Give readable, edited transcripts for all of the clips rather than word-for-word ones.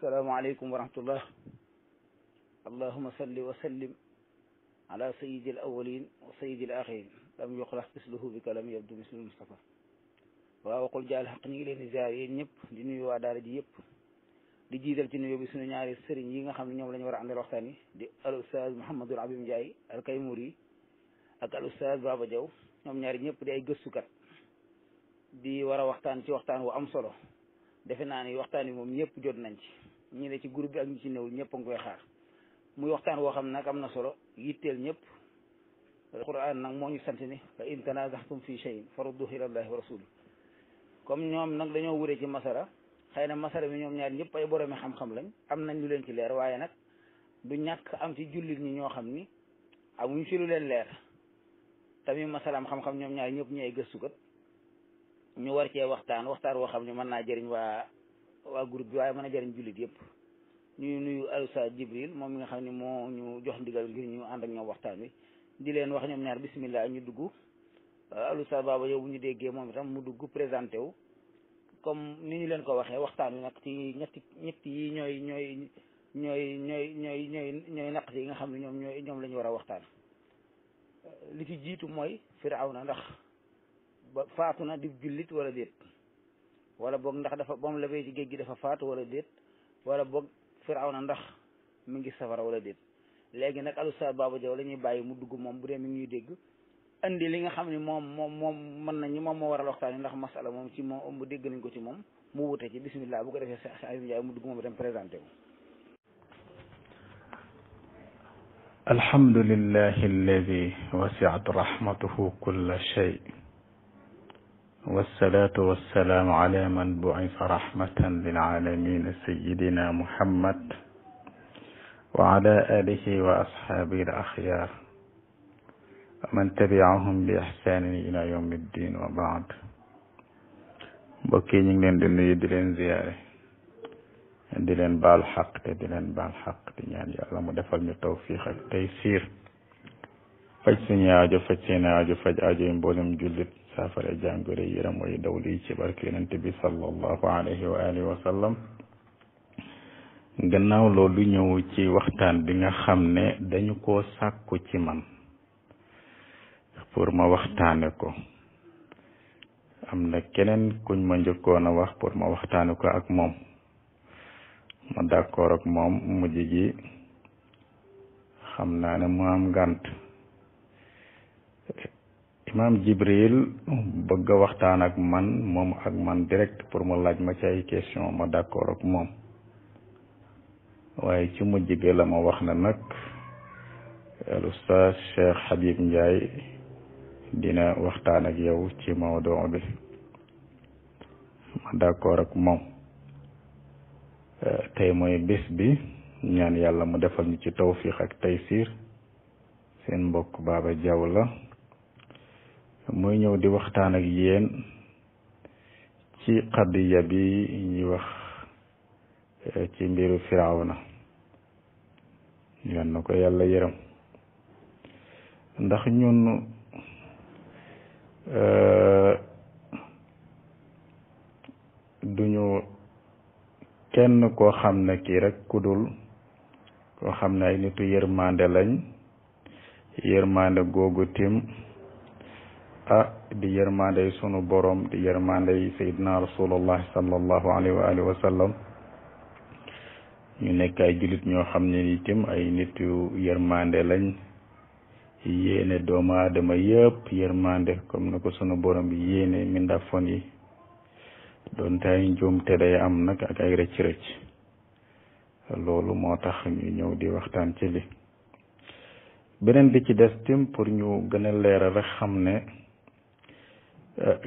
salaamaaleykum wa rahmatullah. allahuma salli wa sallim ala sayidi al awalin wa sayidi al axirin lam yuxlax misluhu bika lam yabdu mislu Mustafa. waaw waxul jaal xaq ñu ngi leen di ziar yéen ñëpp di nuyu waa daara ji yëpp di jiital ci nuyu bi suñu ñaari sëriñ yi nga xam ne ñoom la ñu war a àndal waxtaan yi di al ustaaz Mouhamadul Habib Ndiaye al Kaymuri ak al ustaaz Baba Diaw ñoom ñaari ñëpp di ay gëstukat di war a waxtaan ci waxtaan wu am solo. defe naa ni waxtaan wi moom ñëpp jot nañ ci ñi ne ci groupe bi ak ñi ci newul ñëpp a ngi koy xaar muy waxtaan woo xam nag am na solo yitteel ñëpp. alquran nag moo ñu sant ni fa in tanazaxtum fi shay'in farudduhu ila allahi wa rasuli comme ñoom nag dañoo wure ci masara xëy na masara bi ñoom ñaar ñëpp ay boromi xam-xam lañ am nañ lu leen ci leer waaye nag du ñàkk am ci jullit ñi ñoo xam ni amuñ ci lu leen leer tamit masalaam xam-xam ñoom ñaar ñëpp ñi ay gëstukat ñu war cee waxtaan woo xam ne mën naa jëriñ waa groupe bi waaye mën a jëriñ jullit yëpp ñuy nuyu Alusa Jibril moom mi nga xam ne moo ñu jox ndigal ngir ñu ànd ak ñoom waxtaan wi di leen wax ñoom ñaar bismillah ñu dugg. Alusa Baba yow bu ñu déggee moom itam mu dugg présenté wu comme ni ñu leen ko waxee waxtaan wi nag ci ñetti yi ñooy naq yi nga xam ne ñoom la ñu war a waxtaan. li ci jiitu mooy Firawna ndax ba faatu na di jullit wala déet wala boog ndax dafa ba mu labee ci géej gi dafa faatu wala déet wala boog Firawna ndax mi ngi safara wala déet léegi nag Alusa Baba Diaw la ñuy bàyyi mu dugg moom bu dee mi ngi ñuy dégg andi li nga xam ne moom mën nañu moom moo waral waxtaan yi ndax masala moom ci moom bu dégg nañ ko ci moom mu wute ci bismillah bu ko defee sa Ayib Ndiaye mu dugg moom itam présenté wu. alhamdulillahi alladi wasiat rahmatuhu kulla shay wassalatu wassalamu ala man bu'itha rahmatan lil alamin sayyidina muhammad wa ala alihi wa ashabihi al akhyar man tabi'ahum bi ihsanin ila yawmi ddin wa ba'd. mbokk yi ñu ngi leen di nuyu di leen ziyaare di leen baal xaq te di leen baal xaq di ñaan yàlla mu defal ñu tawfiq ak taysiir faj suñu aajo faj seen aajo faj aajo yi mboolem jullit saafara jàngoro yaram way dawli ci barke yonent bi sallallahu alayhi wa alihi wa sallam. gannaaw loolu ñëw ci waxtaan bi nga xam ne dañu koo sàkku ci man pour ma waxtaane ko. am na keneen kuñ ma njëkkoon a wax pour ma waxtaane ko ak moom ma d'accord ak moom mujj gi xam naa ne mu am ngànt. Imam Jibril bëgg a waxtaan ak moom ak man direct pour mu laaj ma ci ay question ma d'accord ak moom waaye ci mujj gi la ma wax na nag al Oustaz Cheikh Habib Ndiaye dina waxtaan ak yow ci mawdu bi ma d'accord ak moom. tey mooy bés bi ñaan yàlla mu defal ñu ci tawfiq ak taysiir. seen mbokk Baba Diaw la muy ñëw di waxtaan ak yéen ci qadiya bi ñuy wax ci mbiru Firawna yal na ko yàlla yërëm ndax ñun duñu kenn koo xam ne kii rek kudul koo xam ne ay nitu yërmande lañ yërmande googu tim di yërmande sunu borom di yërmande sayyidina rasulullah sallallahu alayhi wa alihi wa sallam ñu nekk ay jullit ñoo xam ne itam ay nitu yërmande lañ yéene doomu aadama yëpp yërmande comme na ko sunu borom bi yéene mindafon yi doon te ay njuumte day am nag ak ay rëcc-rëcc loolu moo tax ñu ñëw di waxtaan ci li beneen bi ci des tim pour ñu gën a leeral rek xam ne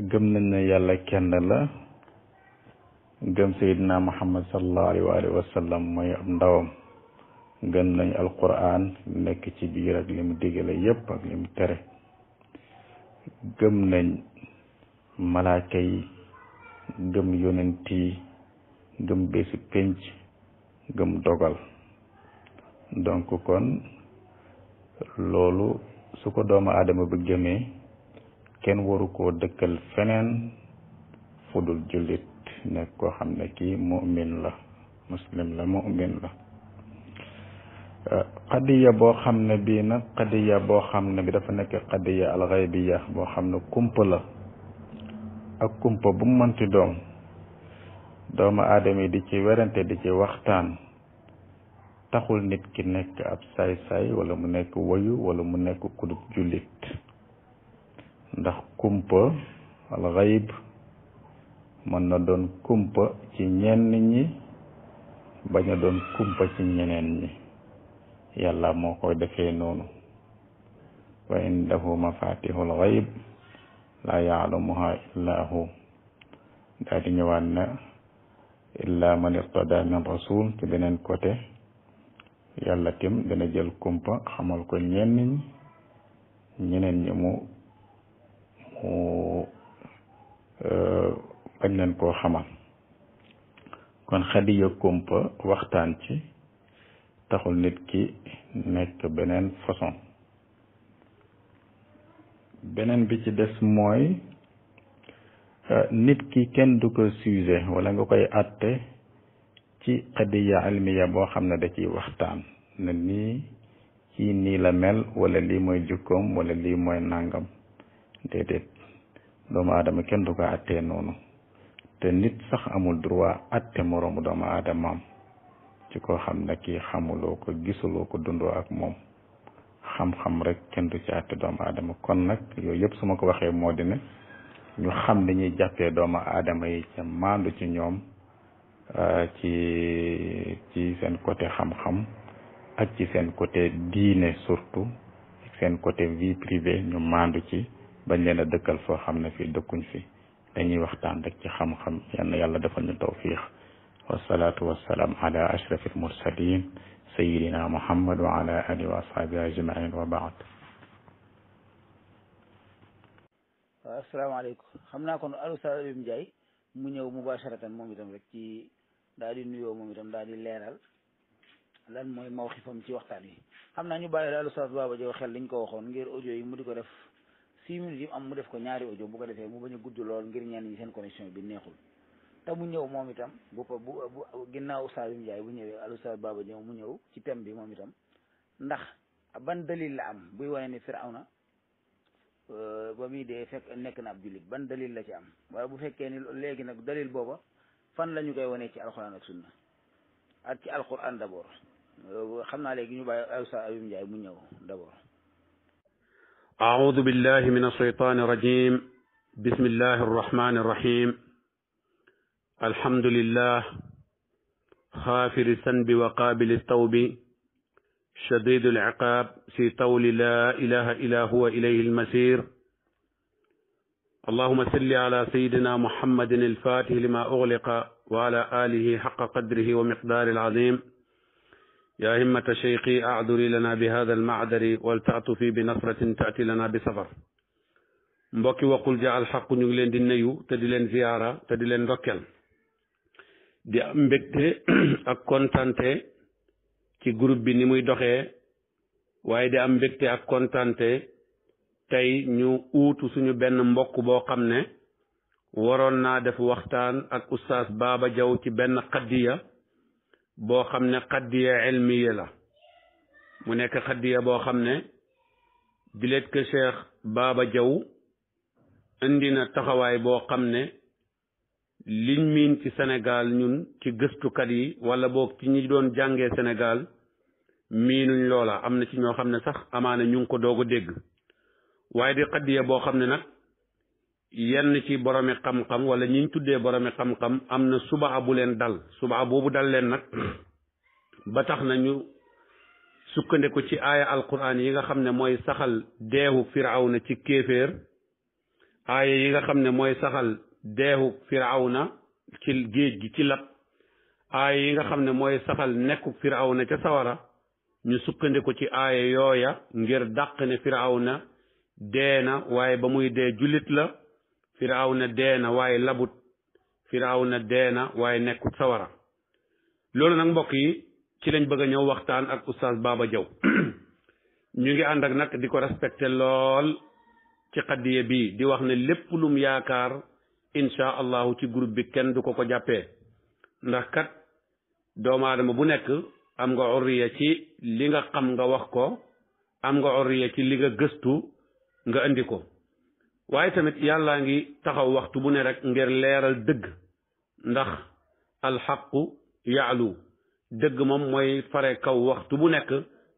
gëm nañ ne yàlla kenn la gëm sayyidina muhammad sallallahu alayhi wa sallam mooy ab ndawam gëm nañ alquran nekk ci biir ak li mu digale yépp ak li mu tere gëm nañ malaaka yi gëm yonent yi gëm bési penc gëm dogal donc kon loolu su ko doomu aadama bi gëmee kenn waru koo dëkkal feneen fudul jullit nekk koo xam ne kii mu'min la muslim la mu'min la. qadiya boo xam ne bii nag qadiya boo xam ne bi dafa nekk qadiya alxaybiya boo xam ne kumpa la ak kumpa bu mu mënti doom doomu aadama yi di ci werante di ci waxtaan taxul nit ki nekk ab saay-saay wala mu nekk woyu wala mu nekk kudub jullit ndax kumpa alxayb mën na doon kumpa ci ñenn ñi bañ a doon kumpa ci ñeneen ñi yàlla moo koy defee noonu wa indahu mafatihul xayb la yaalamuha illa hu daal di ñëwaat na illa man irtada min rasul ci beneen côté yàlla tim dana jël kumpa xamal ko ñenn ñi ñeneen ñi mu bañ leen koo xamal kon xadiya kumpa waxtaan ci taxul nit ki nekk beneen façon. beneen bi ci des mooy nit ki kenn du ko sujet wala nga koy àtte ci xadiya almiya boo xam ne da ciy waxtaan ne nii kii nii la mel wala lii mooy jukkoom wala lii mooy nàngam déedéet doomu aadama kenn du ko àttee noonu te nit sax amul droit àtte moroomu doomu aadamaam ci koo xam ne kii xamuloo ko gisuloo ko dundoo ak moom xam-xam rek kenn du ci àtte doomu aadama kon nag yooyu yëpp su ma ko waxee moo di ne ñu xam ni ñuy jàppee doomu aadama yi ca maandu ci ñoom ci seen côté xam-xam ak ci seen côté diine surtout seen côté vie privée ñu maandu ci bañ leen a dëkkal foo xam ne fii dëkkuñ fi dañuy waxtaan rek ci xam-xam yal na yàlla defal ñu tawfiix wasalaatu wasalaam ala ashrafil mursalin sayidina muhammad wa ala alihi wa ashabihi ajmain wa baad. waaw asalaamaaleykum xam naa kon Oustaz Alioune Ndiaye mu ñëw mubasharatan moom itam rek ci daal di nuyoo moom itam daal di leeral lan mooy mawxifam ci waxtaan yi xam naa ñu bàyyi daal Oustaz Baba Diaw xel liñ ko waxoon ngir audio yi mu di ko def 6 minutes yi am mu def ko ñaari audio bu ko defee mu bañ a gudd lool ngir ñenn ñi seen connexion bi neexul te mu ñëw moom itam bu ginnaaw Oustaz Alioune Ndiaye bu ñëwee Oustaz Baba Diaw mu ñëw ci thème bi moom itam ndax ban dalil la am buy wane ni Firawna ba muy dee fekk nekk na ab jullit ban dalil la ci am wala bu fekkee ni léegi nag dalil booba fan la ñu koy wanee ci alquran ak sunna ak ci alquran d'abord xam naa léegi ñu bàyyi Oustaz Alioune Ndiaye mu ñëw d'abord. أعوذ بالله من الشيطان الرجيم بسم الله الرحمن الرحيم الحمد لله غافر الذنب وقابل التوب شديد العقاب في طول لا إله إلا هو إليه المسير اللهم صل على سيدنا محمد الفاتح لما أغلق وعلى آله حق قدره ومقدار العظيم يا همة شيخي أعذري لنا بهذا المعذر ولتعطفي بنصرة تأتي لنا بسفر mbokki waqul ja al xaq ñu ngi leen di nuyu te di leen ziyaara te di leen ndokkel di am mbégte ak kontante ci groupe bi ni muy doxee waaye di am mbégte ak kontante tey ñu uutu suñu benn mbokk boo xam ne waroon naa def waxtaan ak Oustaz Baba Diaw ci benn xaddiya boo xam ne xaddiya ilmiya la mu nekk xaddiya boo xam ne bilet que Cheikh Baba Diaw indi na taxawaay boo xam ne liñ miin ci Sénégal ñun ci gëstukat yi wala boog ci ñi doon jàngee Sénégal miinuñ loola am na ci ñoo xam ne sax amaana ñu ngi ko doog a dégg waaye di xaddiya boo xam ne nag yenn ci boromi xam-xam wala ñiñ tuddee boromi xam-xam am na subaa bu leen dal subaa boobu dal leen nag ba tax na ñu sukkandiku ci aaya alquran yi nga xam ne mooy saxal deewu Firawna ci kéeféer aaya yi nga xam ne mooy saxal deewu Firawna ci géej gi ci lab aaya yi nga xam ne mooy saxal nekku Firawna ca sawara ñu sukkandiku ci aaya yooya ngir dàq ne Firawna dee na waaye ba muy dee jullit la Firawna dee na waaye labut Firawna dee na waaye nekkut sawara loolu nag mbokk yi ci lañ bëgg a ñëw waxtaan ak Oustaz Baba Diaw ñu ngi ànd ak nag di ko respecté lool ci xaddiye bi di wax ne lépp lum yaakaar insha allahu ci groupe bi kenn du ko ko jàppee ndax kat doomu aadama bu nekk am nga urriya ci li nga xam nga wax ko, am nga urriya ci li nga gëstu nga indi ko. waaye tamit yàllaa ngi taxaw waxtu bu ne rek ngir leeral dëgg, ndax alxaqu yaalu, dëgg moom mooy fare kaw waxtu bu nekk,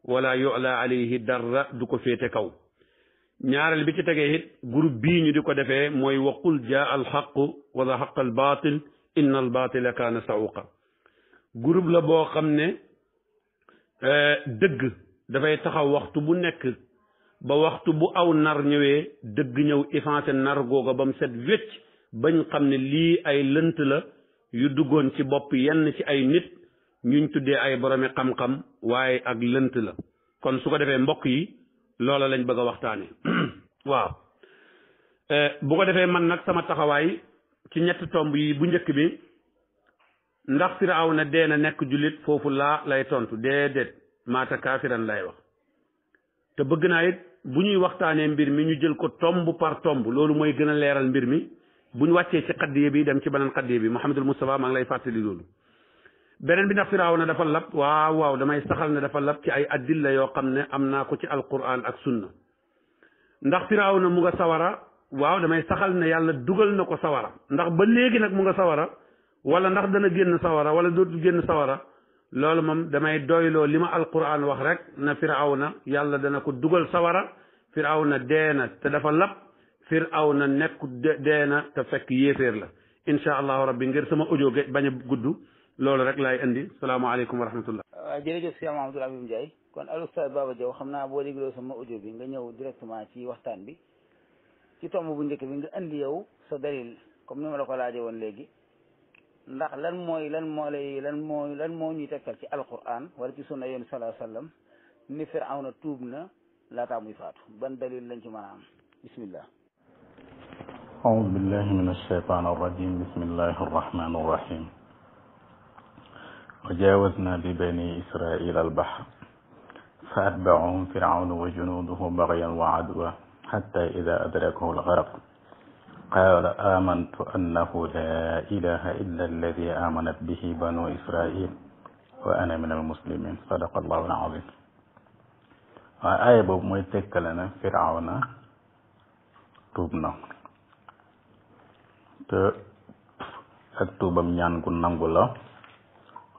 wala yu'la alayhi dara du ko féete kaw. ñaareel bi ci tegee it groupe bii ñu di ko defee mooy waqul jaa alxaqu wa zahaqa albaatil inna albaatila kaana sahuqa. groupe la boo xam ne dëgg dafay taxaw waxtu bu nekk ba waxtu bu aw nar ñëwee dëgg ñëw effacé nar googa ba mu set wécc, bañ xam ne lii ay lënt la yu duggoon ci bopp yenn ci ay nit ñuñ tuddee ay boromi xam-xam, waaye ak lënt la. kon su ko defee mbokk yi loola lañ bëgg a waxtaane waaw bu ko defee man nag sama taxawaay ci ñetti tomb yi, bu njëkk bi ndax Firawna dee na nekk jullit, foofu laa lay tontu déedéet, maata kaafiran lay wax. te bëgg naa it bu ñuy waxtaanee mbir mi ñu jël ko tomb par tomb, loolu mooy gën a leeral mbir mi. bu ñu wàccee ci xaddiye bi dem ci beneen xaddiye bi, Mouhamadul Moustapha maa ngi lay fàttali loolu. beneen bi ndax Firawna dafa lab, waaw damay saxal ne dafa lab ci ay addilla yoo xam ne am naa ko ci alquran ak sunna. ndax Firawna mu nga sawara, waaw damay saxal ne yàlla dugal na ko sawara. ndax ba léegi nag mu nga sawara, wala ndax dana génn sawara wala dootul génn sawara, loolu moom damay doyloo li ma alquran wax rek na Firawna yàlla dana ko dugal sawara. Firawna dee na te dafa lab, Firawna nekku dee na te fekk yéeféer la. incha allahu rabbi ngir sama audio ge bañ a gudd, loolu rek laay indi. salaamaaleykum wa rahmatullah. jërëjëf Cheikh Mahamadou Habib Ndiaye. kon al Oustaz Baba Diaw xam naa boo dégloo sama audio bi nga ñëw directement ci waxtaan bi, ci tomb bu njëkk bi nga indi yow sa dalil comme ni ma la ko laaje woon léegi. ndax lan moo ñuy tegtal ci alquran wala ci sunna yéen sallallahu alayhi wasallam ni Firawna tuub na laataa muy faatu, ban dalil lañ ci mën a am? bismillah. أعوذ بالله من الشيطان الرجيم بسم الله الرحمن الرحيم وجاوزنا ببني إسرائيل البحر فأتبعهم فرعون وجنوده بغيا وعدوا حتى إذا أدركه الغرق قال آمنت أنه لا إله إلا الذي آمنت به بنو إسرائيل وأنا من المسلمين صدق الله العظيم. آية بوب موي تكلنا فرعون توبنا te ak tuubam ñaan gu nangu la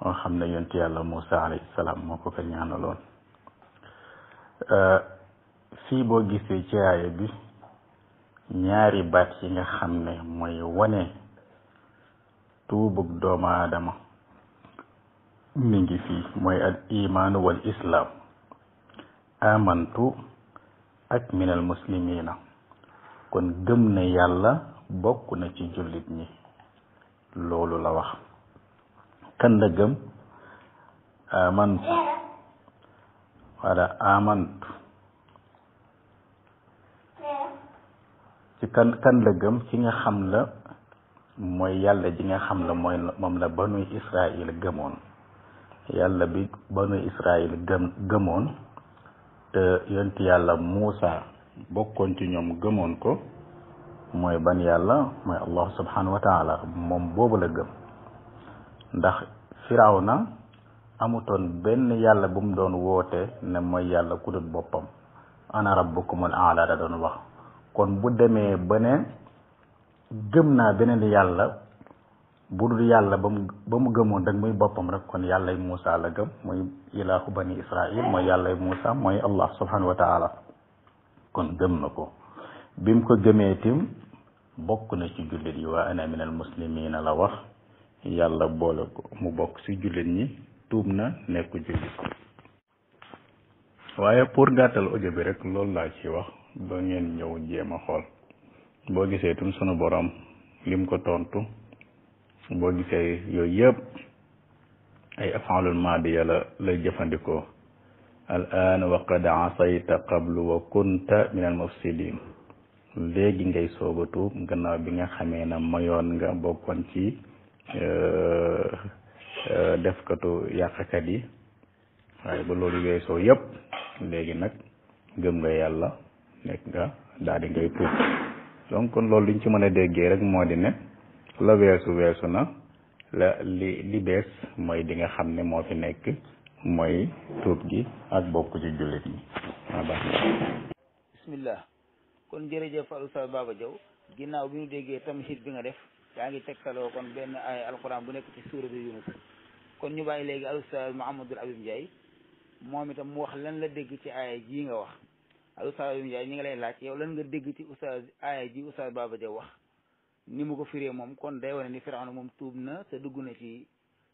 nga xam ne yonent yàlla Muusa alayhi salaam moo ko ñaanaloon. fii boo gisee ci aaya bi ñaari baat yi nga xam ne mooy wane tuubug doomu aadama mi ngi fii, mooy al imaanu wal islaam. amantu ak minal muslimina, kon gëm ne yàlla bokk na ci jullit ñi, loolu la wax. kan la gëm? amantu wala amantu ci kan la gëm? ci nga xam la mooy yàlla ji nga xam la mooy moom la banu Israël gëmoon. yàlla bi banu Israël gëmoon te yonent yàlla Muusa bokkoon ci ñoom gëmoon ko, mooy ban yàlla? mooy Allah subhanahu wa taala. moom boobu la gëm. ndax Firawna amutoon benn yàlla bu mu doon woote ne mooy yàlla ku dul boppam. ana rabbukumul aala da doon wax. kon bu demee ba ne gëm naa beneen yàlla bu dul yàlla ba mu gëmoon rek muy boppam rek, kon yàllay Muusa la gëm, muy ilaahu bani Israil, mooy yàllay Muusa, mooy Allah subhanahu wa taala. kon gëm na ko. bi mu ko gëmee tim bokk na ci jullit yi. wa ana minal muslimina la wax, yàlla boole ko mu bokk ci jullit ñi, tuub na nekk jullit. waaye pour gàttal audio bi rek loolu laa ci wax ba ngeen ñëw jéem a xool. boo gisee tam sunu borom lim ko tontu, boo gisee yooyu yëpp ay afaalul maadiya lay jëfandikoo. al aan wa qad asayta qablu wa kunta min al mufsidin. léegi ngay soog a tuub gannaaw bi nga xamee na mayoon nga bokkoon ci defkatu yàqkat yi. waaye ba loolu weesoo yëpp léegi nag gëm nga yàlla, nekk nga daal di ngay tuub. donc kon loolu liñ ci mën a déggee rek moo di ne la weesu na, li bees mooy di nga xam ne moo fi nekk mooy tuub gi ak bokk ci jullit ñi. bismillah. kon jërëjëf al Oustaz Baba Diaw ginnaaw bi ñu déggee tamhid bi nga def yaa ngi tegtaloo kon benn ay alquran bu nekk ci suuratu Yunus kon ñu bàyyi léegi al Oustaz Mouhamadul Habib Ndiaye moom itam mu wax lan la dégg ci aaya ji nga wax. al Oustaz Habib Ndiaye ñi nga lay laaj yow lan nga dégg ci aaya ji Oustaz Baba Diaw wax ni mu ko firee moom kon day wane ni Firawna moom tuub na te dugg na ci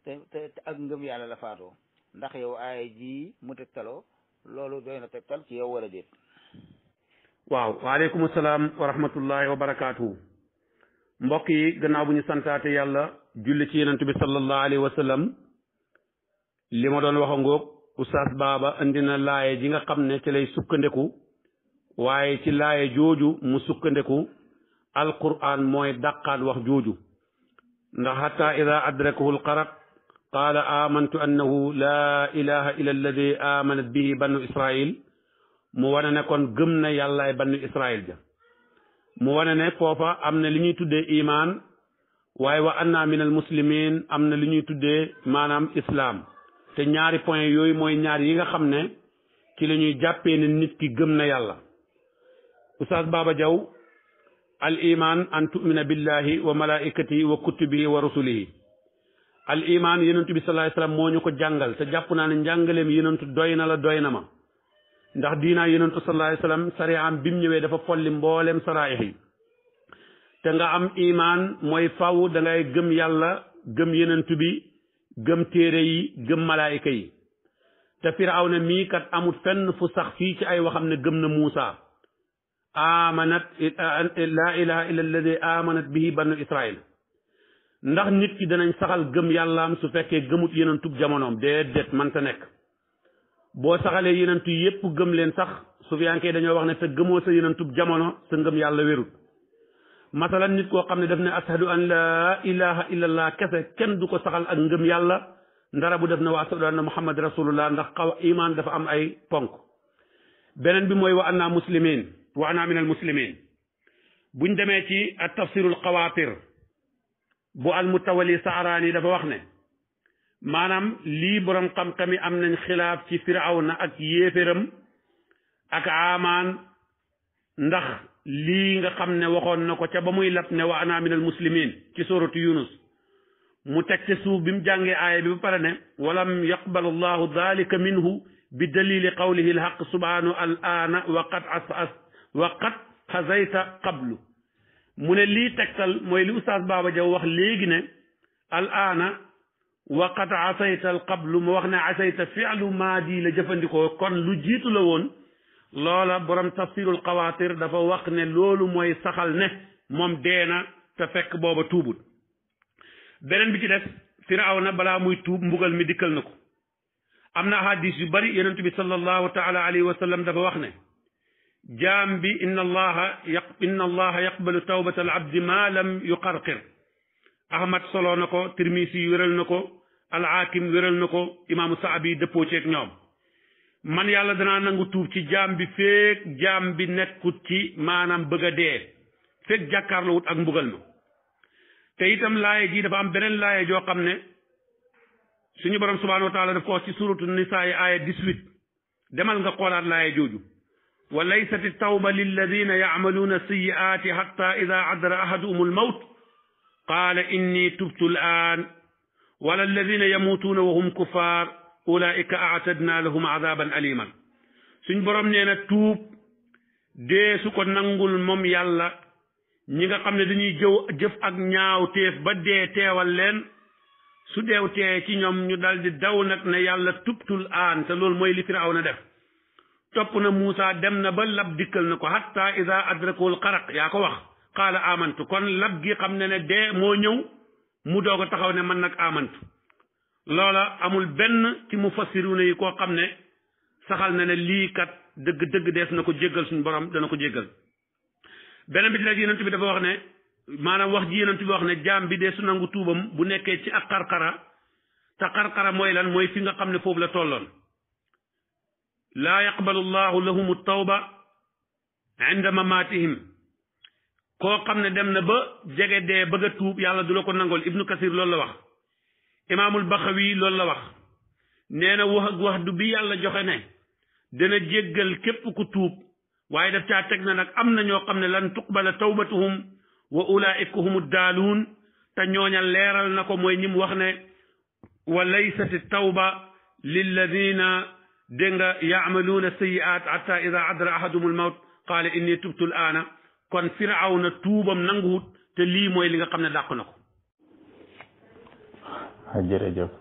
te ak ngëm yàlla la faatoo ndax yow aaya ji mu tegtaloo loolu doy na tegtal ci yow wala déet. waaw waaleykum salaam wa rahmatullahi wa barakaatuhu. mbokk yi gannaaw bu ñu santaate yàlla julli ci yonent bi sallallahu alayhi wa sallam li ma doon wax a ngóog Oustaz Baba indi na laaye ji nga xam ne ci lay sukkandeku waaye ci laaye jooju mu sukkandeku alquran mooy dàqaat wax jooju ndax hatta ida adrakahu alqaraq qaala amantu annahu laa ilaha illa alladi amanat bihi banu israil mu wane ne kon gëm na yàllaay banu israil ja mu wane ne foofa am na li ñuy tuddee iman waaye wa anna min al muslimin am na li ñuy tuddee maanaam islam te ñaari point yooyu mooy ñaar yi nga xam ne ci la ñuy jàppee ne nit ki gëm na yàlla. Oustaz Baba Diaw al iman an tu'mina billahi wa malaikatihi wa kutubihi wa rusulihi al iman yenentu bi sallallahu alayhi wasallam moo ñu ko jàngal te jàpp naa ne njàngaleem yenentu doy na la doy na ma ndax diinaa yenentu sallallahu alayhi wasallam sariyaam bi mu ñëwee dafa folli mbooleem saraayix yi te nga am iman mooy faw da ngay gëm yàlla gëm yenentu bi gëm téere yi gëm malaayika yi te Firawna mii kat amut fenn fu sax fii ci ay waxam ne gëm na Muusa amanat laa ilaha illa alladi amanat bihi banu israil ndax nit ki danañ saxal gëm yàllaam su fekkee gëmut yenentub jamonoom déedéet mënta nekk boo saxalee yenentu yépp gëm leen sax sufiyankee dañoo wax ne te gëmoo sa yenentub jamono sa ngëm yàlla wérut masalan nit koo xam ne daf ne ashadu an laa ilaha illa allah kese kenn du ko saxal ak ngëm yàlla ndara bu def na wa ashadu anna muhammad rasulullah ndax iman dafa am ay ponk beneen bi mooy wa anna muslimin wa ana min al muslimin buñ demee ci at tafsirul xawaatir bu al mutawali saaraani dafa wax ne maanaam lii borom xam-xam yi am nañ xilaaf ci firawna ak yéeféram ak amaan ndax lii nga xam ne waxoon na ko ca ba muy lab ne wa ana min al muslimin ci suratu yunus mu teg ca suuf bi mu jàngee aaya bi ba pare ne walam yaqbal allahu dalika minhu bi dalili qawlihi alhaq subhanahu al aana wa qad xazayta qablu mu ne lii tegtal mooy li Oustaz Baba Diaw wax léegi ne al aana wa qad asayta al qablu mu wax ne asayta fi'lu maadi la jëfandikoo kon lu jiitu la woon loola borom tafsirul xawaatir dafa wax ne loolu mooy saxal ne moom deena te fekk booba tuubut beneen bi ci des Firawna balaa muy tuub mbugal mi dikkal na ko am na hadis yu bari yonent bi sallallahu taala alayhi wa sallam dafa wax ne jaam bi inna allaha yaqbalu tawbata al abdi ma lam yuqarqir ahmad solo na ko tirmisi wéral na ko al hakim wéral na ko imaamu saabi dëppoo ceeg ñoom man yàlla danaa nangu tuub ci jaam bi feek jaam bi nekkut ci maanaam bëgg a dee feek jàkkaarloo wut ak mbugal ma te itam laaye ji dafa am beneen laaye joo xam ne suñu borom subhanahu wa taala daf ko wax ci suratu nisaa yi aaya 18 demal nga xoolaat laaye jooju wa laysat tawba lilladina yacmaluuna sayi'aati xatta ida adra ahaduhum almawt qaala inni tubtu al'aan wala alladina yamuutuuna wa hum kuffar ulaika aatadna lahum adaban aliman suñ borom nee na tuub dee su ko nangul moom yàlla ñi nga xam ne dañuy jëf ak ñaaw teef ba dee teewal leen su deew tee ci ñoom ñu dal di daw nag ne yàlla tubtul aan te loolu mooy li Firawna def topp na Muusa dem na ba lab dikkal na ko hatta ida adrakul xaraq yaa ko wax qaala amantu kon lab gi xam ne ne dee moo ñëw mu doog a taxaw ne man nag amantu loola amul benn ci mufassiruna yi koo xam ne saxal na ne lii kat dëgg-dëgg dees na ko jéggal suñu borom dana ko jéggal beneen bi ci nag yonent bi dafa wax ne maanaam wax ji yonent bi wax ne jaam bi dee su nangu tuubam bu nekkee ci ak xarxara te xarxara mooy lan mooy fi nga xam ne foofu la tolloon laa yaqbalu llahu lahum tawba inda mamatihim koo xam ne dem na ba jege dee bëgg a tuub yàlla du la ko nangool ibnu kasir loolu la wax imaamul Baxawi loolu la wax nee na wax du bi yàlla joxe ne dana jéggal képp ku tuub waaye daf caa teg na nag am na ñoo xam ne lan tuqbala tawbatuhum wa ulaika humu daaluun te ñooña leeral na ko mooy ñi mu wax ne wa laysati tawba lilladina dégg nga yaamaluuna sayiat hatta ida adra ahadumul mawt qaala inni tubtu l aana kon firawna tuubam nanguwut te lii mooy li nga xam ne dàq na ko. jërëjëf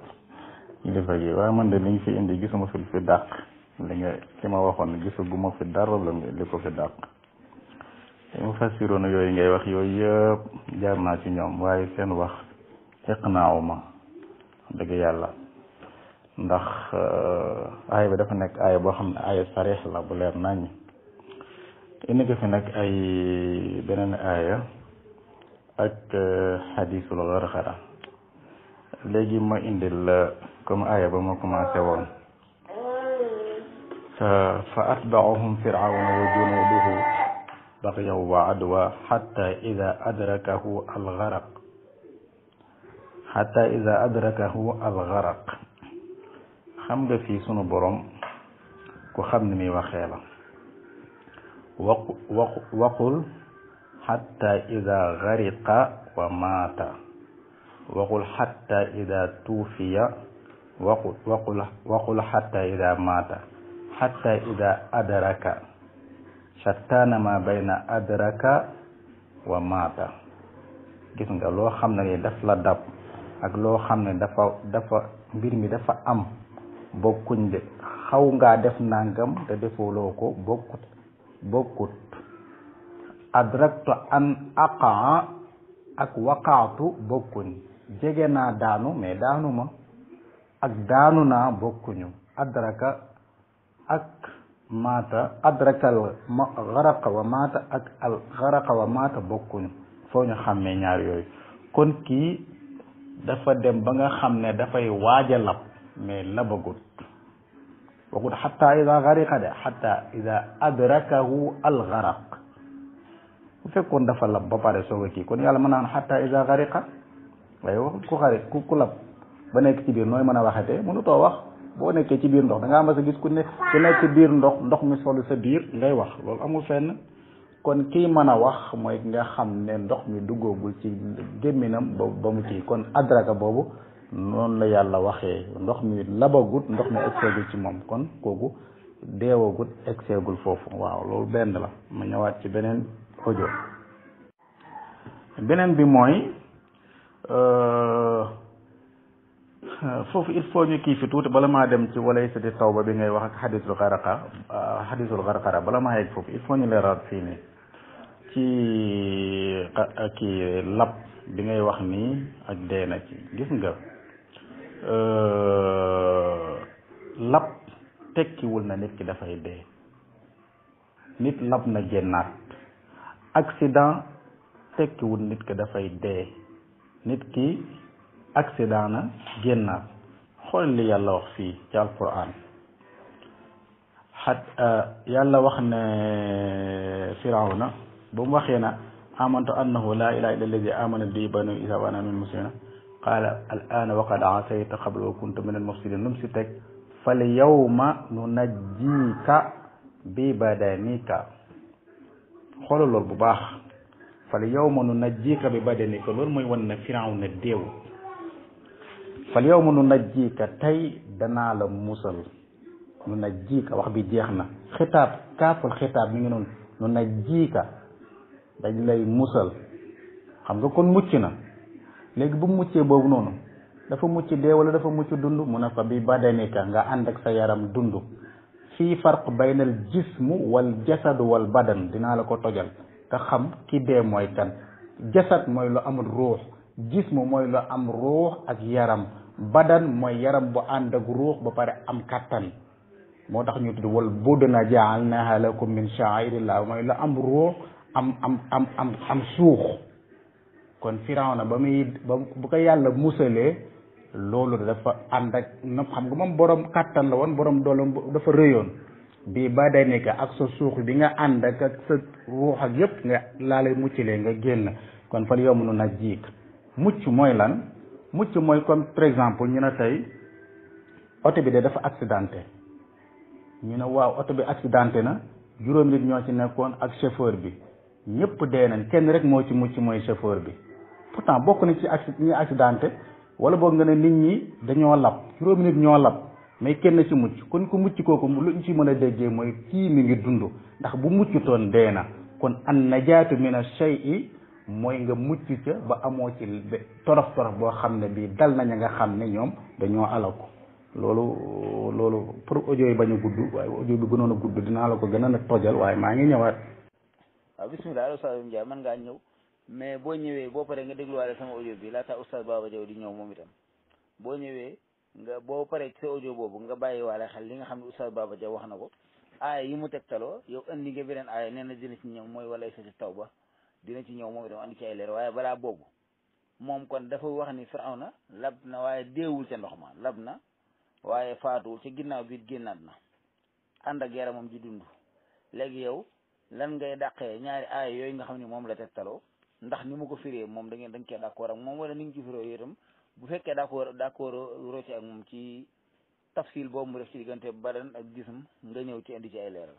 kilifa gi waaye man de li ñu fi indi gisuma fi dàq li nga ki ma waxoon gisaguma fi dara li ko fi dàq mu fassiroon yooyu ngay wax yooyu yëpp jaar naa ci ñoom waaye seen wax iqnaaw ma dëgg yàlla ndax aaya bi dafa nekk aaya boo xam ne aaya sarix la bu leer nañ indi ko fi nag ay beneen aaya ak xadiisul garxara léegi ma indil la comme aaya ba ma commencé woon fa atbaahum firawna wa junuduhu baxyaw wa adwa xatta ida adrakahu algaraq xam nga fii sunu borom ku xam ni muy waxee la waqul xatta ida gariqa wa maata waqul xatta ida tuufiya waqul xatta ida maata xatta ida adraka shattaana ma bayna adraka wa maata gis nga loo xam ne ni daf la dab ak loo xam ne dafa mbir mi dafa am bokkuñ de xaw ngaa def nangam te defuloo ko bokkut adraktu an aqaa ak waqaatu bokkuñ jege naa daanu mais daanu ma ak daanu naa bokkuñu adraka ak maata adrakal garaqa wa maata ak al garaqa wa maata bokkuñu foo ñu xàmmee ñaar yooyu kon kii dafa dem ba nga xam ne dafay waaja lab mais labagut waxut xatta ida gariqa de xatta ida adrakahu al garaq bu fekkoon dafa lab ba pare soog a kii kon yàlla mën naan xatta ida gariqa waaye waxut ku lab ba nekk ci biir nooy mën a waxatee mënutoo wax boo nekkee ci biir ndox da ngaa mas a gis ku nekk biir ndox mi solu sa biir ngay wax loolu amul fenn kon kii mën a wax mooy nga xam ne ndox mi duggoogul ci gémminam ba mu kii kon adraka boobu noonu la yàlla waxee ndox mi labagut ndox mi egseegul ci moom kon kooku deewagut egseegul foofu waaw loolu benn la ma ñëwaat ci beneen audio beneen bi mooy foofu il faut ñu kii fi tuuti bala maa dem ci walay sati tawba bi ngay wax ak xadisul garqara bala maa yegg foofu il faut ñu leeral fii nii ci kii lab bi ngay wax nii ak dee na ci gis nga lab tekkiwul na nit ki dafay dee nit lab na génnaat accident tekkiwul nit ki dafay dee nit ki accident na génnaat xool li yàlla wax fii ci alquran yàlla wax ne firawna ba mu waxee na amantu annahu la ilaha illa alladi amana bi banu isa wa ana min muslimina qaala al ana wa qad asayta qabla wa kunta min al mufsidin lu mu si teg fal yawma nunajjika bi badanika xoolal loolu bu baax fal yawma nunajjika bi badanika loolu mooy wan na firawna deew fal yawma nunajjika tey danaa la musal nunajjika wax bi jeex na xitaab kaaful xitaab mi ngi noonu nunajjika dañ lay musal xam nga kon mucc na léegi bu muccee boobu noonu dafa mucc dee wala dafa mucc dund mu ne fa bi badanika nga ànd ak sa yaram dund fii farq baynal jismu wal jasad wal badan dinaa la ko tojal te xam ki dee mooy kan jasad mooy lu amul ruux jismu mooy lu am ruux ak yaram badan mooy yaram bu ànd ak ruux ba pare am kattan moo tax ñu tudd wal budna ja'alnaha lakum min sha'airillah mooy lu am ruux am suux kon firawna ba bu ko yàlla musalee loolu dafa ànd ak na xam nga moom borom kattan la woon borom doolam dafa rëyoon bi badanika ak sa suux bi nga ànd ak sa ruux ak yëpp nga laa lay muccalee nga génn kon fal yawma nunajjik mucc mooy lan mucc mooy comme par exemple ñu ne tey oto bi de dafa accidenté ñu ne waaw oto bi accidenté na juróom nit ñoo ci nekkoon ak chauffeur bi ñëpp dee nañ kenn rek moo ci mucc mooy chauffeur bi pourtant bokk na ci ñi accidenté wala boog nga ne nit ñi dañoo lab juróomi nit ñoo lab mais kenn ci mucc kon ku mucc kooku luñ ci mën a déggee mooy kii mi ngi dund ndax bu muccutoon dee na kon an najaatu mina shay'i mooy nga mucc ca ba amoo ci torof boo xam ne bii dal naña nga xam ne ñoom dañoo alaku loolu pour audio yi bañ a gudd waaye audio bi gënoon a gudd dinaa la ko gën a tojal waaye maa ngi ñëwaat. waaw bisimilah Oustaz Ndiaye mën ngaa ñëw mais boo ñëwee boo paree nga dégluwaale sama audio bi laata Oustaz Baba Diaw di ñëw moom itam boo ñëwee nga boo paree ci sa audio boobu nga bàyyiwaale xel li nga xam ne Oustaz Baba Diaw wax na ko aaya yi mu tegtaloo yow andi nga beneen aaya nee na dina ci ñëw mooy wala sa ci tawba dina ci ñëw moom itam andi ci ay leer waaye balaa boobu moom kon dafa wax ni Firawna lab na waaye deewul ca ndox ma lab na waaye faatuwul ci ginnaaw bi génnaat na ànd ak yaramam ji dund léegi yow lan ngay dàqee ñaari aaya yooyu nga xam ne moom la tegtaloo ndax ni mu ko firee moom da nga cee d'accord ak moom wala ni nga ci firee itam bu fekkee d'accord rocci ak moom ci tafsil boobu mu def ci diggante badan ak gism nga ñëw ci indi ci ay leeral.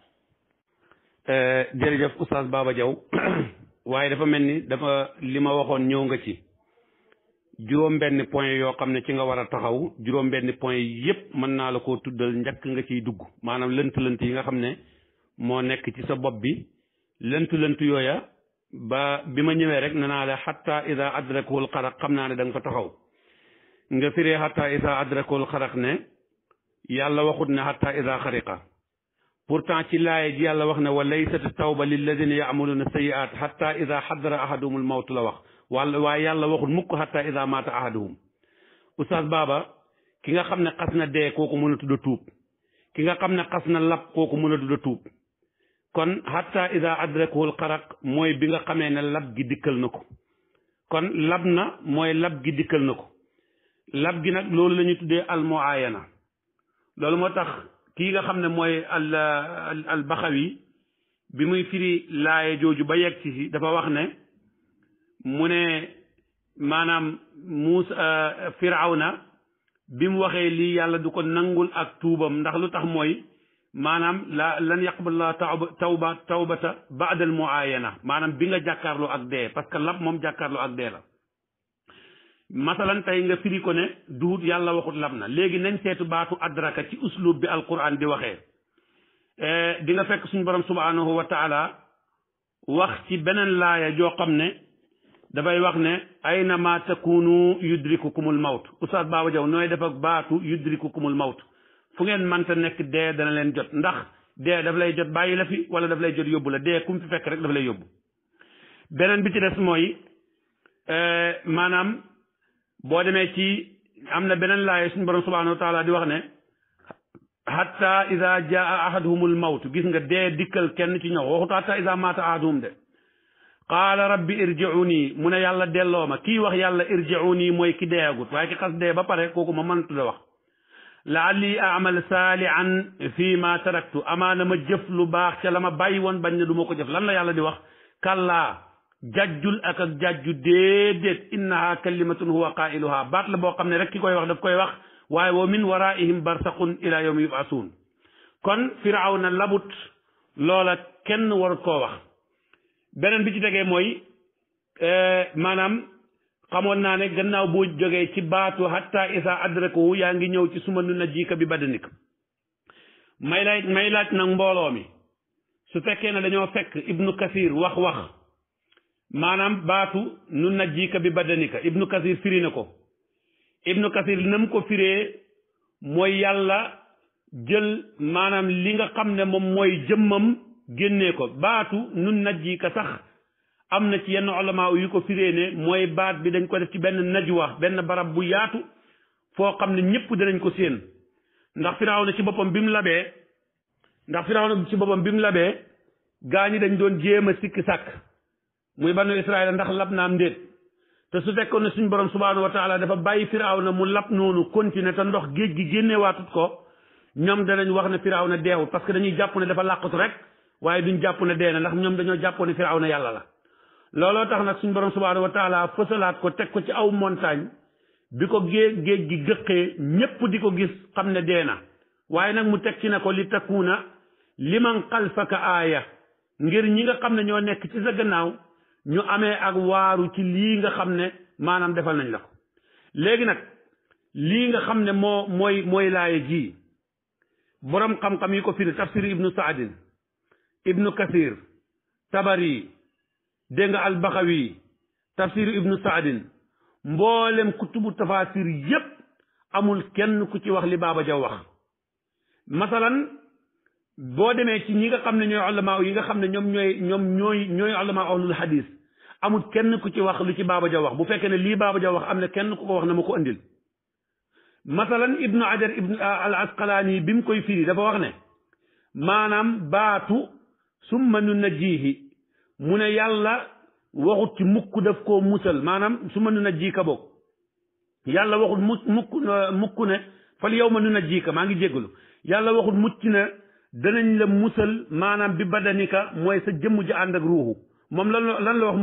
jërëjëf Oustaz Baba Diaw waaye dafa mel ni dafa li ma waxoon ñëw nga ci juróom-benn point yoo xam ne ci nga war a taxaw juróom-benn point yépp mën naa la koo tuddal njëkk nga ciy dugg maanaam lënt-lënt yi nga xam ne moo nekk ci sa bopp bi lënt-lënt yooya ba bi ma ñëwee rek ne naa la xatta ida adrakahul xaraq xam naa ne da nga fa taxaw nga firee xatta ida adrakahul xaraq ne yàlla waxut ne xatta ida xariqa pourtant ci laaye ji yàlla wax ne wa laysat tawba lilladina yaamaluuna sayiat xatta ida xadara ahadumul mawtu la wax waaye yàlla waxut mukk xatta ida maata ahaduhum Oustaz Baba ki nga xam ne xas na dee kooku mën a tudd a tuub ki nga xam ne xas na lab kooku mën a tudd a tuub kon hatta ida adrakahul xaraq mooy bi nga xamee ne lab gi dikkal na ko kon lab na mooy lab gi dikkal na ko lab gi nag loolu la ñuy tuddee almuayana loolu moo tax kii nga xam ne mooy al baxawi bi muy firi laaye jooju ba yegg ci dafa wax ne mu ne maanaam Muusa Firawna bi mu waxee lii yàlla du ko nangul ak tuubam ndax lu tax mooy maanaam lan yaqbala tawbata ba'da al muayana maanaam bi nga jàkkaarloo ak dee parce que lab moom jàkkaarloo ak dee la masalan tey nga firi ko ne duut yàlla waxut lab na léegi nañ seetu baatu adraka ci uslub bi alquran di waxee di nga fekk suñu borom subhanahu wa taala wax ci beneen laaya joo xam ne dafay wax ne ayna ma takunu yudrikukumul mawt Oustaz Baba Diaw nooy def ak baatu yudrikukumul mawt fu ngeen mënta nekk dee dana leen jot ndax dee daf lay jot bàyyi la fi wala daf lay jot yóbbu la dee kum fi fekk rek daf lay yóbbu beneen bi ci des mooy maanaam boo demee ci am na beneen laaya suñu borom subhanahu wa taala di wax ne hatta ida jaa ahaduhumul mawt gis nga dee dikkal kenn ci ñëw waxut hatta ida maata ahaduhum de qaala rabbi irji'uni mu ne yàlla delloo ma kii wax yàlla irji'uni mooy ki deeagut waaye ki xas dee ba pare kooku ma mëntu la wax la'alli a'mal saalihan fii ma taraktu amaana ma jëf lu baax ca la ma bàyyi woon bañ ne du ma ko jëf lan la yàlla di wax kallaa jajjul ak jajju déedéet innaha kalimatun huwa qailuha baat la boo xam ne rek ki koy wax daf koy wax waaye wa min waraihim barsaqun ila yawmi yub'asun kon Firawna labut loola kenn warut koo wax beneen bi ci tegee mooy maanaam xamoon naa ne gannaaw boo jógee ci baatu hatta isa adrakahu yaa ngi ñëw ci suma nu najjika bi badanik may laaj nag mbooloo mi su fekkee ne dañoo fekk ibnu kasir wax maanaam baatu nu najjika bi badanika ibnu kasir firi na ko ibnu kasir nam ko firee mooy yàlla jël maanaam li nga xam ne moom mooy jëmmam génnee ko baatu nun najjika sax am na ci yenn ulama yu ko firee ne mooy baat bi dañ ko def ci benn najwa benn barab bu yaatu foo xam ne ñëpp danañ ko séen ndax Firawna ci boppam bi mu labee gaa ñi dañ doon jéem a sikki sàkk muy banu Israël ndax lab naam ndéet te su fekkoon ne suñ borom subhanahu wa taala dafa bàyyi Firawna mu lab noonu continuer te ndox géej gi génneewaatut ko ñoom danañ wax ne Firawna deewul parce que dañuy jàpp ne dafa làqatu rek waaye duñ jàpp ne dee na ndax ñoom dañoo jàpp ne Firawna yàlla la looloo tax nag suñ borom subhanahu wa taala fësalaat ko teg ko ci aw montagne bi ko géej gi gëqee ñépp di ko gis xam ne dee na waaye nag mu teg ci ne ko li takuna liman xalfaka aaya ngir ñi nga xam ne ñoo nekk ci sa gannaaw ñu amee ak waaru ci lii nga xam ne maanaam defal nañ la ko léegi nag lii nga xam ne mooy laaye ji borom xam-xam yi ko firi tafsir ibnu saadin ibnu kasir tabari dégg nga albaxawi tafsir ibnu saadin mboolem kutubu tafasir yépp amul kenn ku ci wax li Baba Diaw wax masalan boo demee ci ñi nga xam ne ñooy ulama yi nga xam ne ñooy ulama ahlul hadis amul kenn ku ci wax lu ci Baba Diaw wax bu fekkee ne lii Baba Diaw wax am na kenn ku ko wax na ma ko andil masalan ibnu hajar al asqalaani bi mu koy firi dafa wax ne maanaam baatu summa nu najjihi mu ne yàlla waxut ci mukk daf koo musal maanaam summa nu najjika boog yàlla waxut mukk ne fal yawma nu najjika maa ngi jéggalu yàlla waxut mucc ne danañ la musal maanaam bi badanika mooy sa jëmm ji ànd ak ruuxu moom lan la wax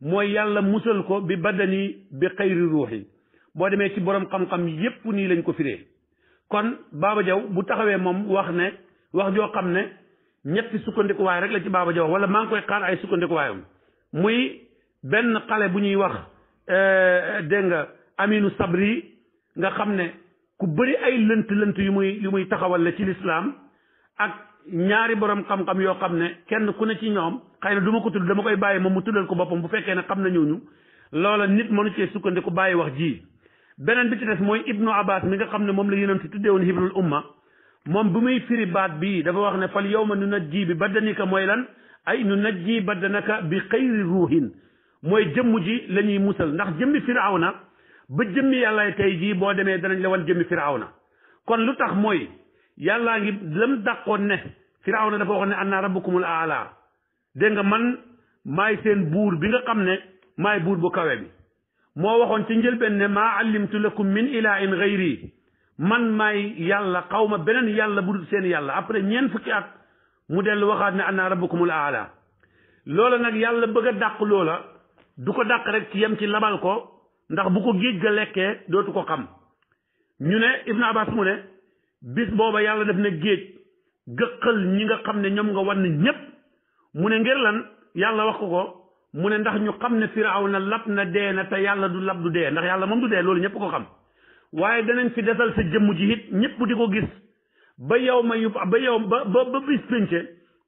mooy yàlla musal ko bi badani bi xayri ruuxi boo demee ci borom xam-xam yépp nii lañ ko firee kon Baba Diaw bu taxawee moom wax ne wax joo xam ne ñetti sukkandikuwaay rek la ci Baba Diaw wala maa ngi koy xaar ay sukkandikuwaayam muy benn xale bu ñuy wax dégg nga Aminu Sabri nga xam ne ku bëri ay lënt yu muy taxawal la ci lislaam ak ñaari borom xam-xam yoo xam ne kenn ku ne ci ñoom xëy na du ma ko tudd dama koy bàyyi moom mu tuddal ko boppam bu fekkee ne xam na ñooñu loola nit mënu cee sukkandiku bàyyi wax ji beneen bi ci des mooy Ibnu Abbas mi nga xam ne moom la yonent tuddee woon hibrul umma moom bu muy firi baat bii dafa wax ne fal yawma nu najji bi badanika mooy lan ay nu najji badanaka bi xayri ruuhin mooy jëmm ji la ñuy musal ndax jëmmi firawna ba jëmmi yàlla tey jii boo demee danañ la wan jëmmi firawna kon lu tax mooy yàllaa ngi lam dàqoon ne firawna dafa wax ne anna rabbukumul aala dégg nga man maay seen buur bi nga xam ne maay buur bu kawe bi moo waxoon ci njëlbeen ne maa allimtu lakum min ilahin gayri man maay yàlla xaw ma beneen yàlla bu dul seen yàlla après ñeent fukki at mu dellu waxaat ne anna rabbukumul aala loola nag yàlla bëgg a dàq loola du ko dàq rek ci yem ci labal ko ndax bu ko géej ga lekkee dootu ko xam ñu ne Ibn Abbas mu ne bis booba yàlla def na géej gëqal ñi nga xam ne ñoom nga wan ñépp mu ne ngir lan yàlla wax ko mu ne ndax ñu xam ne Firawna lab na dee na te yàlla du lab du dee ndax yàlla moom du dee loolu ñëpp ko xam waaye danañ fi desal sa jëmm ji it ñëpp di ko gis ba yow ba bis pénce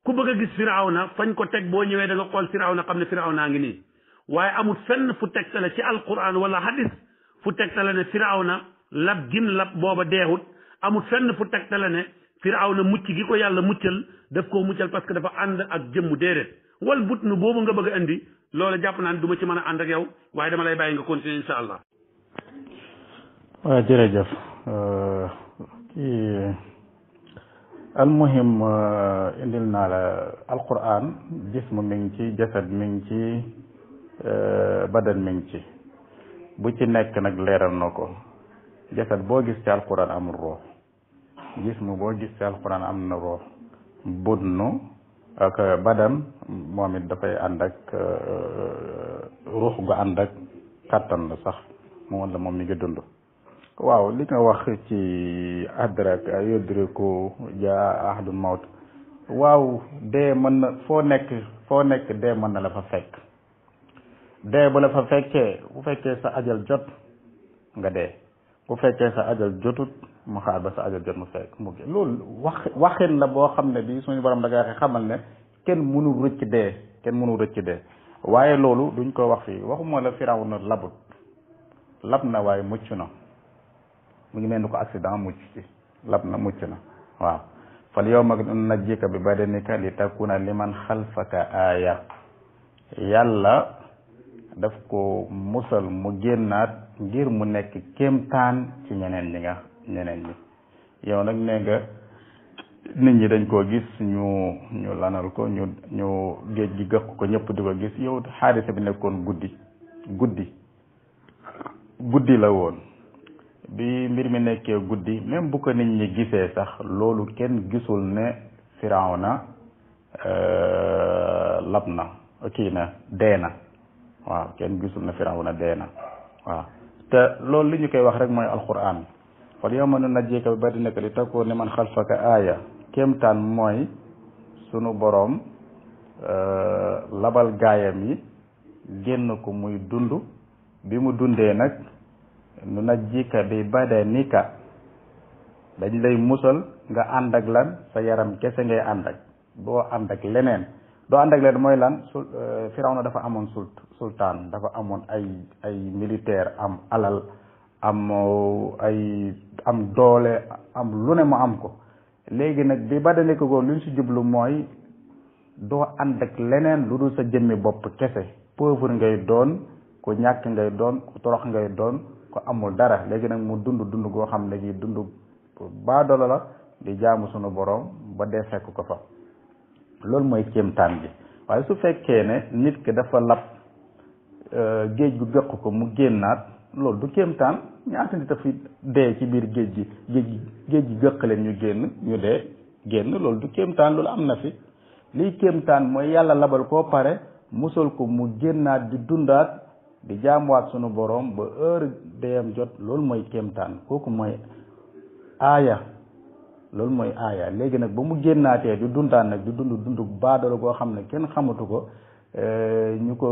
ku bëgg a gis Firawna fañ ko teg boo ñëwee da nga xool Firawna xam ne Firawna ngi nii waaye amul fenn fu tegtale ci alquran wala hadis fu tegtale ne Firawna lab gim lab booba deexut amul fenn fu tegtale ne Firawna mucc gi ko yàlla muccal daf koo muccal parce que dafa ànd ak jëmmu déedéet wal but nu boobu nga bëgg a indi loolu jàpp naa ne du ma ci mën a ànd ak yow waaye dama lay bàyyi nga continuer insha allah. waaw jërëjëf kii almuhim indil naa la alquran jism mi ngi ci jasad mi ngi ci badan mi ngi ci bu ci nekk nag leeral na ko jasad boo gis ci alquran amul ruux jism boo gis ci alquran am na ruux budnu ak badan moom it dafay ànd ak ruux gu ànd ak kàttan la sax moom la moom mi ngi dund waaw li nga wax ci adrak yudriku jaa ahadul mawt waaw dee mën na foo nekk dee mën na la fa fekk dee bu la fa fekkee bu fekkee sa ajal jot nga dee bu fekkee sa ajal jotut mu xaar ba sa ajal jot mu fekk mu ngi loolu waxin la boo xam ne bi suñu borom da nga xamal ne kenn mënul rëcc dee waaye loolu duñ ko wax fii waxuma la Firawna lab na waaye mucc na mu ngi mel ni ko accident mucc ci lab na mucc na waaw fal yawma nunajjika bi badanika li takuna liman xalfaka aaya yàlla daf ko musal mu génnaat ngir mu nekk kéemtaan ci ñeneen ñi yow nag nee nga nit ñi dañ koo gis ñu lanal ko ñu géej gi gëq ko ñëpp di ko gis yow xaadisa bi nekkoon guddi la woon bi mbir mi nekkee guddi même bu ko nit ñi gisee sax loolu kenn gisul ne Firawna lab na kii na dee na waaw kenn gisul ne Firawna dee na waaw te loolu li ñu koy wax rek mooy alquran wal yawma nunajjika bi badanika li takuna liman xalfaka aaya kéemtaan mooy sunu boroom labal gaayam yi génn ko muy dund bi mu dundee nag nunajjika bi badanika dañ lay musal nga ànd ak lan sa yaram kese ngay ànd ak doo ànd ak leneen doo ànd ak leneen mooy lan Firawna dafa amoon sultaan dafa amoon ay militaire am alal am doole am lu ne mu am ko léegi nag bi badanika ko luñ si jublu mooy doo ànd ak leneen lu dul sa jëmmi bopp kese pauvre ngay doon ku ñàkk ngay doon ku torox ngay doon ku amul dara léegi nag mu dund goo xam ne gi dund baadoolo la di jaamu sunu borom ba dee fekk ko fa loolu mooy kéemtaan bi waaye su fekkee ne nit ki dafa lab géej gu gëq ko mu génnaat loolu du kéemtaan ñaata nit a fi dee ci biir géej gi gëq leen ñu génn loolu du kéemtaan loolu am na fi liy kéemtaan mooy yàlla labal koo pare musal ko mu génnaat di dundaat di jaamuwaat sunu borom ba heure deyam jot loolu mooy kéemtaan kooku mooy aaya loolu mooy aaya léegi nag ba mu génnaatee di dundaan nag di dund baadolo goo xam ne kenn xamatu ko ñu ko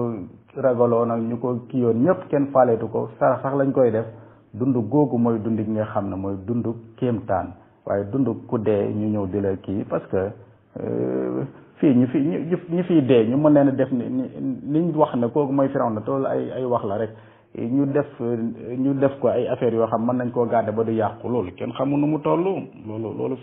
ragaloon ak ñu ko kiyoon ñëpp kenn faaleetu ko sax lañ koy def dund googu mooy dund gi nga xam ne mooy dund kéemtaan waaye dund ku dee ñu ñëw di la kii parce que fii ñu fiy dee ñu mën leen def niñ wax ne kooku mooy Firawna tool ay wax la rek ñu def ko ay affaires yoo xam mën nañ koo garder ba du yàqu loolu kenn xamul nu mu toll loolu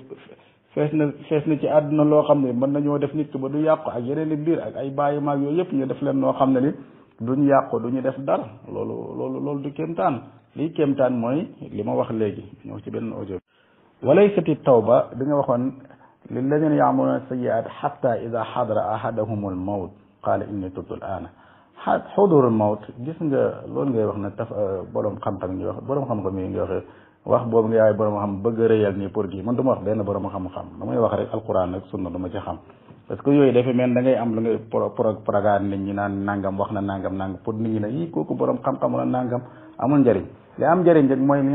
fees na ci àdduna loo xam ne mën nañoo def nit ki ba du yàqu ak yeneen i biir ak ay bàyyi maag yooyu yëpp ñu def leen noo xam ne ni duñu yàqu duñu def dara loolu du kéemtaan lii kéemtaan mooy li ma wax léegi ñëw ci benn audio walaysati tawba bi nga waxoon lilladina yaamuluuna sayyi'aat xatta ida xadara ahadahum al mawt qaala inni tubtu al aana xudurul mawt gis nga loolu ngay wax ne borom xam-xam ñuy wax borom xam-xam yi ngi wax boobu nga yaay borom xam bëgg a rëyal nii pour gi man du ma wax benn borom xam-xam damay wax rek alquran ak sunna dama ci xam parce que yooyu dafa mel da ngay am lu ngay propagande nit ñi naan nangam wax na nangam pour nit ñi ne yii kooku borom xam-xam wala nangam amul njëriñ li am njëriñ rek mooy li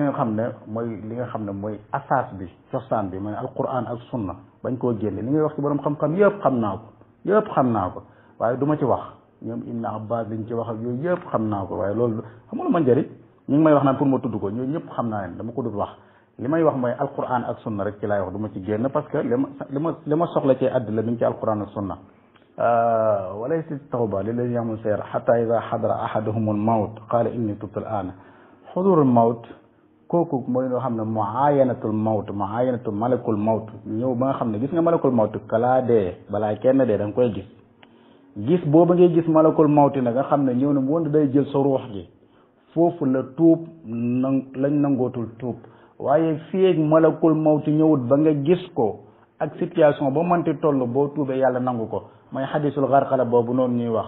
nga xam ne mooy asaas bi cosaan bi mooy alquran ak sunna bañ koo génne li ngay wax ci borom xam-xam yëpp xam naa ko waaye du ma ci wax ñoom Ibn Abbas liñ ci wax ak yooyu yëpp xam naa ko waaye loolu xamul ma njëriñ ñu ngi may wax naan pour ma tudd ko ñooñu ñëpp xam naa leen dama ko dul wax li may wax mooy alquran ak sunna rek ci laay wax du ma ci génn parce que li ma soxla ci àddina mi ngi ci alquran ak sunna walaysa tawba lillazina ya'maluna sayyi'at hatta idha hadara ahaduhumul mawt qala inni tubtu al-ana hudurul mawt kooku mooy loo xam ne muayanatul malakul mawt ñëw ba nga xam ne gis nga malakul mawt kalaa dee balaa kenn dee da nga koy gis booba ngay gis malakul mawti nag nga xam ne ñëw na mu woon day jël sa ruux gi foofu la tuub lañ nangootul tuub waaye fii ak malakul mawti ñëwut ba nga gis ko ak situation ba mënti toll boo tuubee yàlla nangu ko mooy xadisul xarxala boobu noonu ñuy wax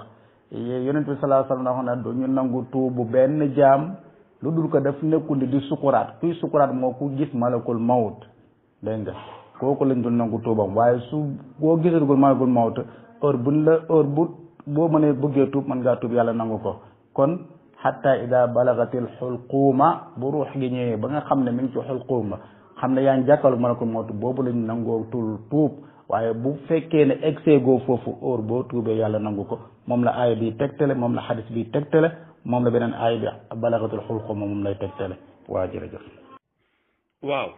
yonent bi sallallahu alayhi wasallam wax na du ñu nangu tuubu benn jaam lu dul ko daf nekkundi di sukuraat kuy sukuraat moo ku gis malakul mawt dégg nga kooku lañ dul nangu tuubam waaye su boo gisatugul malakul mawt heure boo mënee bëggee tuub mën ngaa tuub yàlla nangu ko kon hatta ida balagatil xulquuma bu ruux gi ñëwee ba nga xam ne mi ngi ci xulquuma xam ne yaa ngi jàkkaarlu malakul mawt boobu lañ nangoo tuub waaye bu fekkee ne exeegoo foofu heure boo tuubee yàlla nangu ko moom la aaya bi tegtale moom la xadis bi tegtale moom la beneen aaya bi balagatil xulquuma moom lay tegtale waa jërëjëf waaw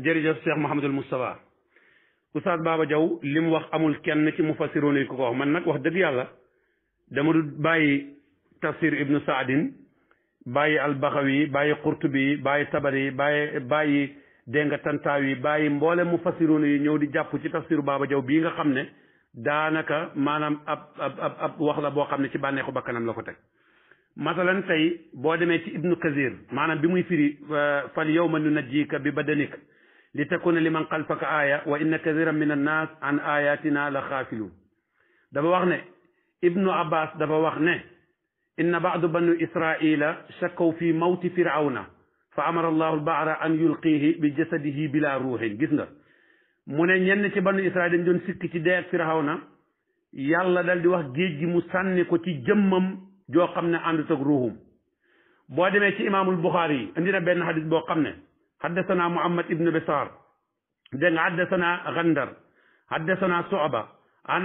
jërëjëf Cheikh Mouhamadul Moustapha Oustaz Baba Diaw li mu wax amul kenn ci mufassiroon yi ku ko wax man nag wax dëgg yàlla dama du bàyyi tafsir ibnu saadin bàyyi albaxawi bàyyi qurtubi bàyyi tabari bàyyi dégg nga tantaawi bàyyi mboole mufassiroon yi ñëw di jàpp ci tafsiru Baba Diaw bii nga xam ne daanaka maanaam ab wax la boo xam ne ci bànneexu bakkanam la ko teg masalan tey boo demee ci ibnu kasir maanaam bi muy firi fal yawma nunajjika bi badanik li takuna liman xalfaka aaya wa inna kathiran min annas an ayatina la xaafiluun dafa wax ne ibnu abbas dafa wax ne inna baadu banu israila shakkaw fi mawti firawna fa amara allahu albaara an yulqihi bi jasadihi bila ruuxin gis nga mu ne ñenn ci banu israil dañ doon sikki ci deeg firawna yàlla dal di wax géej gi mu sànni ko ci jëmmam joo xam ne àndut ak ruuxum boo demee ci imaamul Buxaari yi indi na benn xadis boo xam ne haddasana Muhammad ibnu Bisar dégg nga haddasana Gandar haddasana Soba an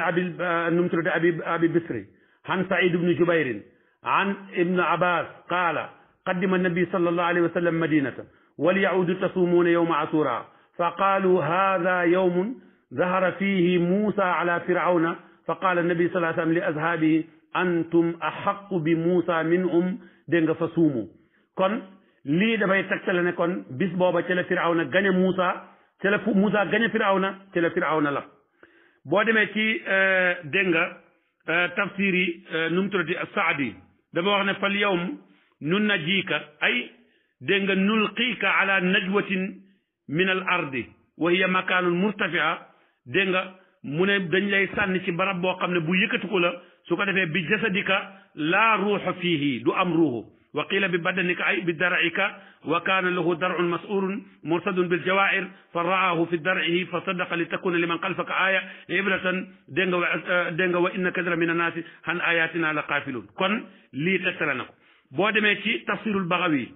nu mu tuddati abi Bisri an Saïd ibnu Jubayrin an ibnu Abbas qaala qaddima annabi sallallahu alayhi wa sallam madinata walyaudu tasumuuna yowma asura fa qaalu hada yowmun zahara fihi Muusa ala firawna fa qaala annabi sallallahu alayhi wa sallam li azhaabihi antum axaqu bi Muusa minhum dégg nga fa suumu kon lii dafay tegtale ne kon bis booba ca la firawna gañe Muusa ca la Muusa gañe firawna ca la firawna la boo demee ci dégg nga tafsir yi nu mu tuddati Saadi dafa wax ne fal yawm nun najiika ay dégg nga nulqiika ala najwatin min al ardi wa hiya makaanun murtafia dégg nga mu ne dañ lay sànni ci barab boo xam ne bu yëkkatiku la su ko defee bi jasadika laa ruuxa fiihi du am ruuxu wa qiila bi badanika ay bi dar'ika wa kaana lahu dar'un mas'uurun mursadun bil jawaa'ir fa ra'aahu fi dar'ihi fa sadaqa li takuna liman xalfaka aaya ibratan dégg nga wa inna kathira min annaasi an ayatina la qaafiluun kon lii tegtale na ko boo demee ci tafsirul Baxawi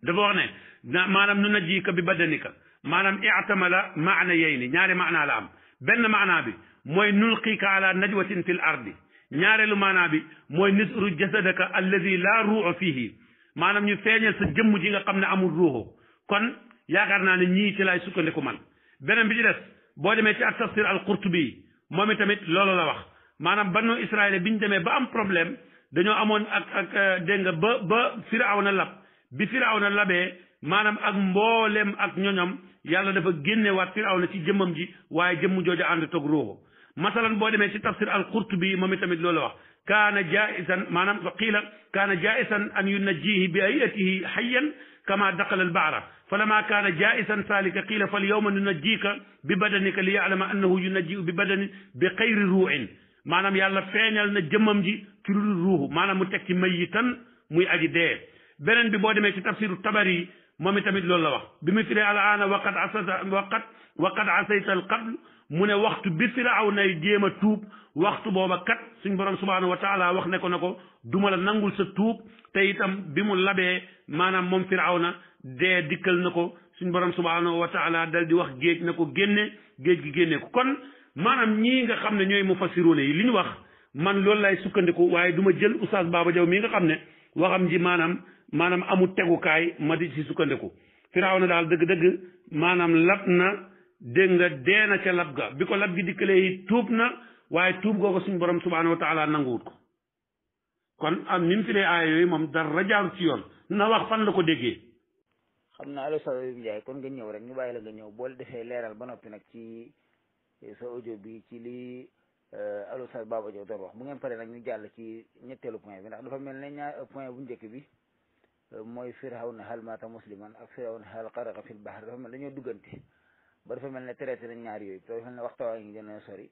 dafa wax ne maanaam nu najjiika bi badanika maanaam i'tamala maana yeyni ñaari maanaa la am benn maanaa bi mooy nulqiika ala najwatin fil ardi ñaareelu maanaa bi mooy nisru jasadaka alladi laa ruuxa fiihi maanaam ñu feeñal sa jëmm ji nga xam ne amul ruuxu kon yaakaar naa ne ñii ci laay sukkandiku man beneen bi ci des boo demee ci ak tafsir al qurtubi moom itamit loolu la wax maanaam banu israël bi ñu demee ba am problème dañoo amoon ak dégg nga ba firawna lab bi firawna labee maanaam ak mboolem ak ñoñom yàlla dafa génnewaat firawna ci jëmmam ji waaye jëmm jooju ànd toog ruuxu masalan boo demee ci tafsir al qurtubi moom itamit loolu wax kaana jaisan maanaam qiila kaana jaisan an yunajjihi bi hayatihi hayyan kama daqala al baara falama kaana jaisan salika qiila fal yawma nunajjika bi badanika li ya'lama annahu yunajjiu bi badani bi xayri ruuxin maanaam yàlla feeñal na jëmmam ji ci lu ruuxu maanaam mu teg ci mayitan muy aji dee beneen bi boo demee ci tafsiru tabari moom itamit loolu la wax bi mu firee alaana waqad asayta al qabl mu ne waxtu bi firaaw nay jéem a tuub waxtu booba kat suñ borom subhanahu wa taala wax ne ko duma la nangul sa tuub te itam bi mu labee maanaam moom firaaw na dee dikkal na ko suñ borom subhanahu wa taala dal di wax géej na ko génne géej gi génne ko kon maanaam ñii nga xam ne ñooy mufassiruuna yi li ñu wax man loolu lay sukkandiku waaye du ma jël oustaz Baba Diaw mii nga xam ne waxam ji maanaam amul tegukaay ma di ci sukkandiku firaaw na daal dëgg-dëgg maanaam lab na dégg nga dee na ca lab ga bi ko lab gi dikkalee tuub na waaye tuub googu suñu borom subhanahu wa taala nanguwut ko kon am ni mu fi dee aaya yooyu moom dara jaaru ci yoon na wax fan la ko déggee. xam naa Aliou Sow Ndiaye kon nga ñëw rek ñu bàyyi la nga ñëw boole defee leeral ba noppi nag ci sa audio bi ci li Aliou Sow Baba Diaw doon wax bu ngeen paree nag ñu jàll ci ñetteelu point bi ndax dafa mel ne point bu njëkk bi mooy Firawna hal maata musliman ak Firawna hal xaraqa fil bahr dafa mel dañoo duggante. ba dafa mel ne traité nañ ñaar yooyu dafa mel ne waxtaan ngi gën a sori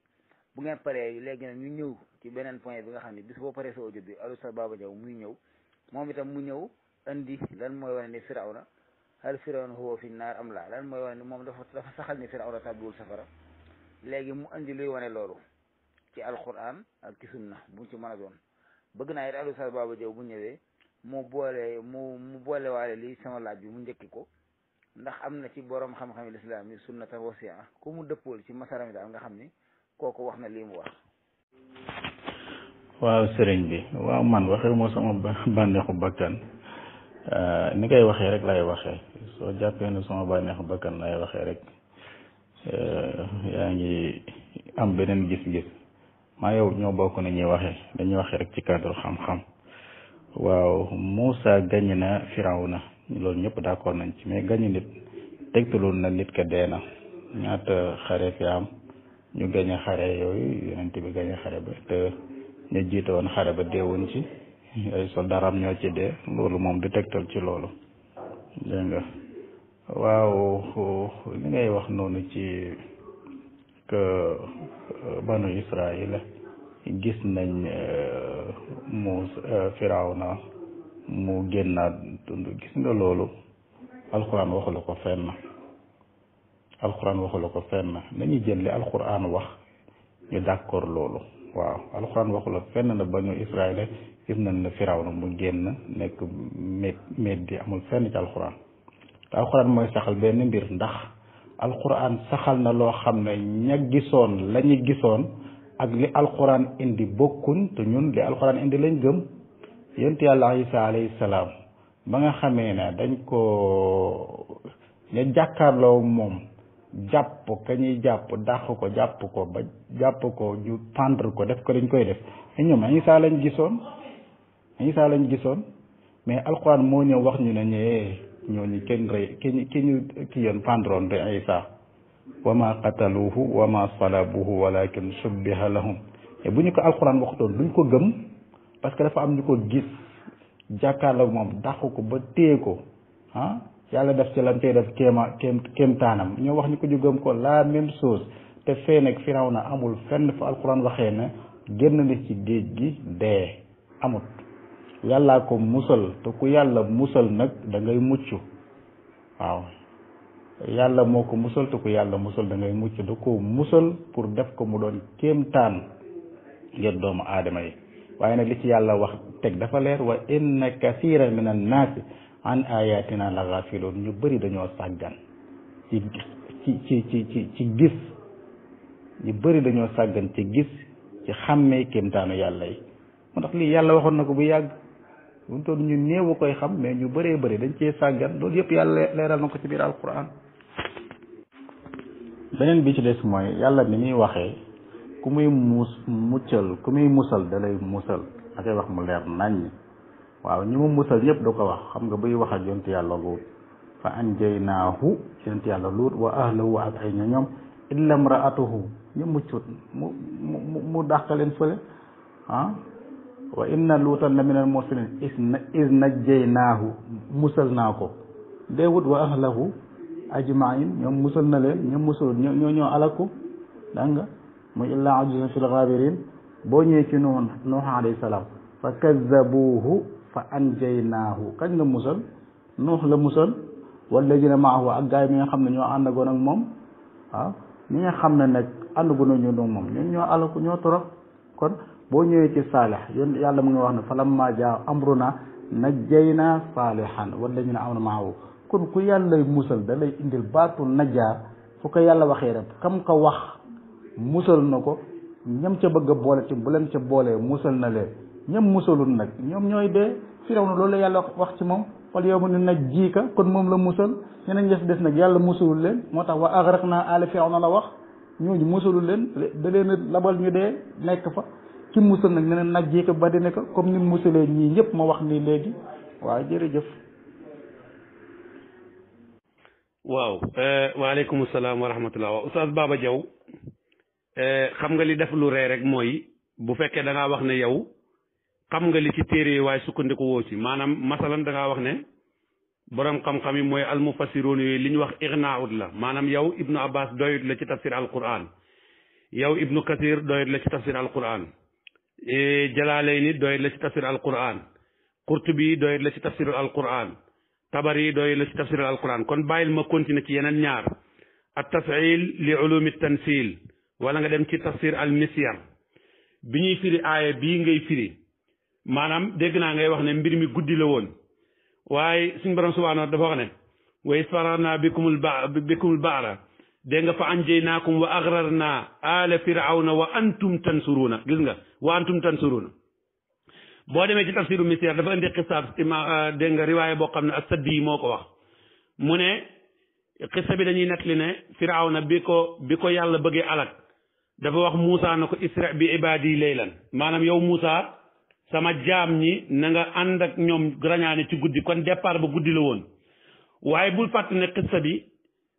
bu ngeen paree léegi nag ñu ñëw ci beneen point bi nga xam ne bis boo paree sa audio bi Aliou Sow Baba Diaw muy ñëw moom itam mu ñëw andi lan mooy wane ni Firawna hal Firawna huwa fi naar am laa lan mooy wane ni moom dafa saxal ni Firawna tàbbiwul safara léegi mu andi luy wane loolu ci alquran ak ci sunna bu ci mën a doon bëgg naa it Aliou Sow Baba Diaw bu ñëwee mu boole waale lii sama laaj bi mu njëkki ko ndax am na ci borom xam-xam yi lislaam yi sunnata wasi'a ku mu dëppool ci masara mi daal nga xam ni kooku wax na lii mu wax. waaw sëriñ bi waaw man waxee moo sama bànneexu bakkan ni ngay waxee rek lay waxee soo jàppee ne sama bànneexu bakkan lay waxee rek yaa ngi am beneen gis-gis maa yow ñoo bokk na ñuy waxee dañuy waxee rek ci cadre xam-xam waaw Muusa gañ na Firawna loolu ñëpp d'accord nañ ci mais gañu nit tegtaloon na nit ka dee na ñaata xare fi am ñu gañe xare yooyu yonent bi gañe xare ba te ñu jiite woon xare ba deewuñ ci ay soldaaram ñoo ci dee loolu moom di tegtal ci loolu dégg nga waaw li ngay wax noonu ci que banu Israël gis nañ Firawna mu génnaat dund gis nga loolu alxuraan waxula ko fenn nañu jël li alxuraan wax ñu d'accord loolu waaw alxuraan waxula fenn na banu Israël gis nañ ne Firawna mu génn nekk Méddi amul fenn ci alxuraan te alxuraan mooy saxal benn mbir ndax alxuraan saxal na loo xam ne ña gisoon la ñu gisoon ak li alxuraan indi bokkuñ te ñun li alxuraan indi lañ gëm yonent yàlla Isa alayhi salaam ba nga xamee ne dañ ko ña jàkkaarloo moom jàpp ka ñuy jàpp dàq ko jàpp ko ba jàpp ko ñu pendre ko def ko dañ koy def te ñoom Isa lañ gisoon mais alxuraan moo ñëw wax ñu ne ñooñu kenn rey ki yoon pendroon rey Isa wa ma qataluhu wa ma salabuhu walakin subbiha lahum te bu ñu ko alxuraan waxtoon duñ ko gëm parce que dafa am ñu ko gis jàkkaarloo moom dàq ko ba téye ko yàlla def ci lan tey def kéemtaanam ñoo wax ñu ko ñu gëm ko la même chose te fee nag Firawna amul fenn fa alxuraan waxee ne génn na ci géej gi dee amut yàllaa ko musal te ku yàlla musal nag da ngay mucc waaw yàlla moo ko musal te ku yàlla musal da ngay mucc da ko musal pour def ko mu doon kéemtaan ngir doomu aadama yi waaye nag li ci yàlla wax teg dafa leer wa inna kathiran min annaasi an ayatina la ghafiloon ñu bëri dañoo sàggan ci gis ñu bëri dañoo sàggan ci gis ci xàmmee kéemtaanu yàlla yi moo tax lii yàlla waxoon na ko bu yàgg bu mu toon ñu néewu koy xam mais ñu bëree bëri dañ cee sàggan loolu yëpp yàlla leeral na ko ci biir alquran beneen bi ci des mooy yàlla ni muy waxee ku muy ku muy musal da lay musal da koy wax mu leer naññ waaw ñi mu musal ñëpp da ko wax xam nga buy wax ak yonent yàlla Luut fa anjaynaahu yonent yàlla Luut wa ahlahu ak ay ñoñom illa imraatuhu ñu muccut mu dàqaleen fële wa inna luutan la minal mursaliin is najjaynaahu musal naa ko deewut wa ahlahu ajmain ñoom musal na leen ñoom musul ñoo alaku danga nga muy illaa ajuzan fil ghaabiriin boo ñëwee ci Nuux alayhi salaam fa kazzabuuhu fa anjaynaahu kañ la musal Nuux la musal walladiina maahu ak gaay mi nga xam ne ñoo àndagoon ak moom waaw ñi nga xam ne nag àndagoon ñu doon moom ñun ñoo alaku ñoo torop kon boo ñëwee ci Saalix yéen yàlla mu ngi wax ne falammaa jaa amrunaa najjaynaa saalihan walladiina aamanu maahu kon ku yàlla musal da lay indil baatu najaa fu ko yàlla waxee rek kam ko wax musal na ko ñam ca bëgg a boole te bu leen ca boolee musal na leen ñam musalul nag ñoom ñooy dee Firawna loolu la yàlla wax ci moom wal yawma nunajjiika kon moom la musal ñeneen ñes des nag yàlla musalul leen moo tax wa aghraqnaa aala Firawna la wax ñooñu musalul leen da leen labal ñu dee nekk fa ci musal nag neneen najjiika ba di ne ko comme ni musalee ñii ñëpp ma wax nii léegi waaw jërëjëf. waaw waaleykum salaam wa rahmatullah waaw Oustaz Baba Diaw xam nga li def lu ree rek mooy bu fekkee da ngaa wax ne yow xam nga li ci téere waaye sukkandiku woo ci maanaam masalan da ngaa wax ne borom xam-xam yi mooy almufassiroon yooyu li ñu wax ignaawut la maanaam yow Ibnu Abbas doyut la ci tafsir alquran yow Ibnu Kathir doyut la ci tafsir alquran Jalaalayni doyut la ci tafsir alquran Qurtubi doyut la ci tafsir alquran Tabari doyut la ci tafsir alquran kon bàyyil ma continuer ci yeneen ñaar at taf'il li ulumi tansil wala nga dem ci tafsir al misyar bi ñuy firi aaya bii ngay firi maanaam dégg naa ngay wax ne mbir mi guddi la woon waaye suñu borom subhaanahu dafa wax ne wa iz fararnaa bikumul bahra dégg nga fa anjaynaakum wa aghrarnaa aala firawna wa antum tansuruuna gis nga wa antum tansuruuna boo demee ci tafsiru misyar dafa indi xisaab dégg nga riwaaya boo xam ne as-Saddi yi moo ko wax mu ne xisa bi dañuy nettali ne firawna bi ko yàlla bëggee alak dafa wax Moussa na ko isra bi ibaadi laylan maanaam yow Moussa sama jaam ñi na nga ànd ak ñoom rañaane ci guddi kon départ ba guddi la woon waaye bul fàtte ne xissa bi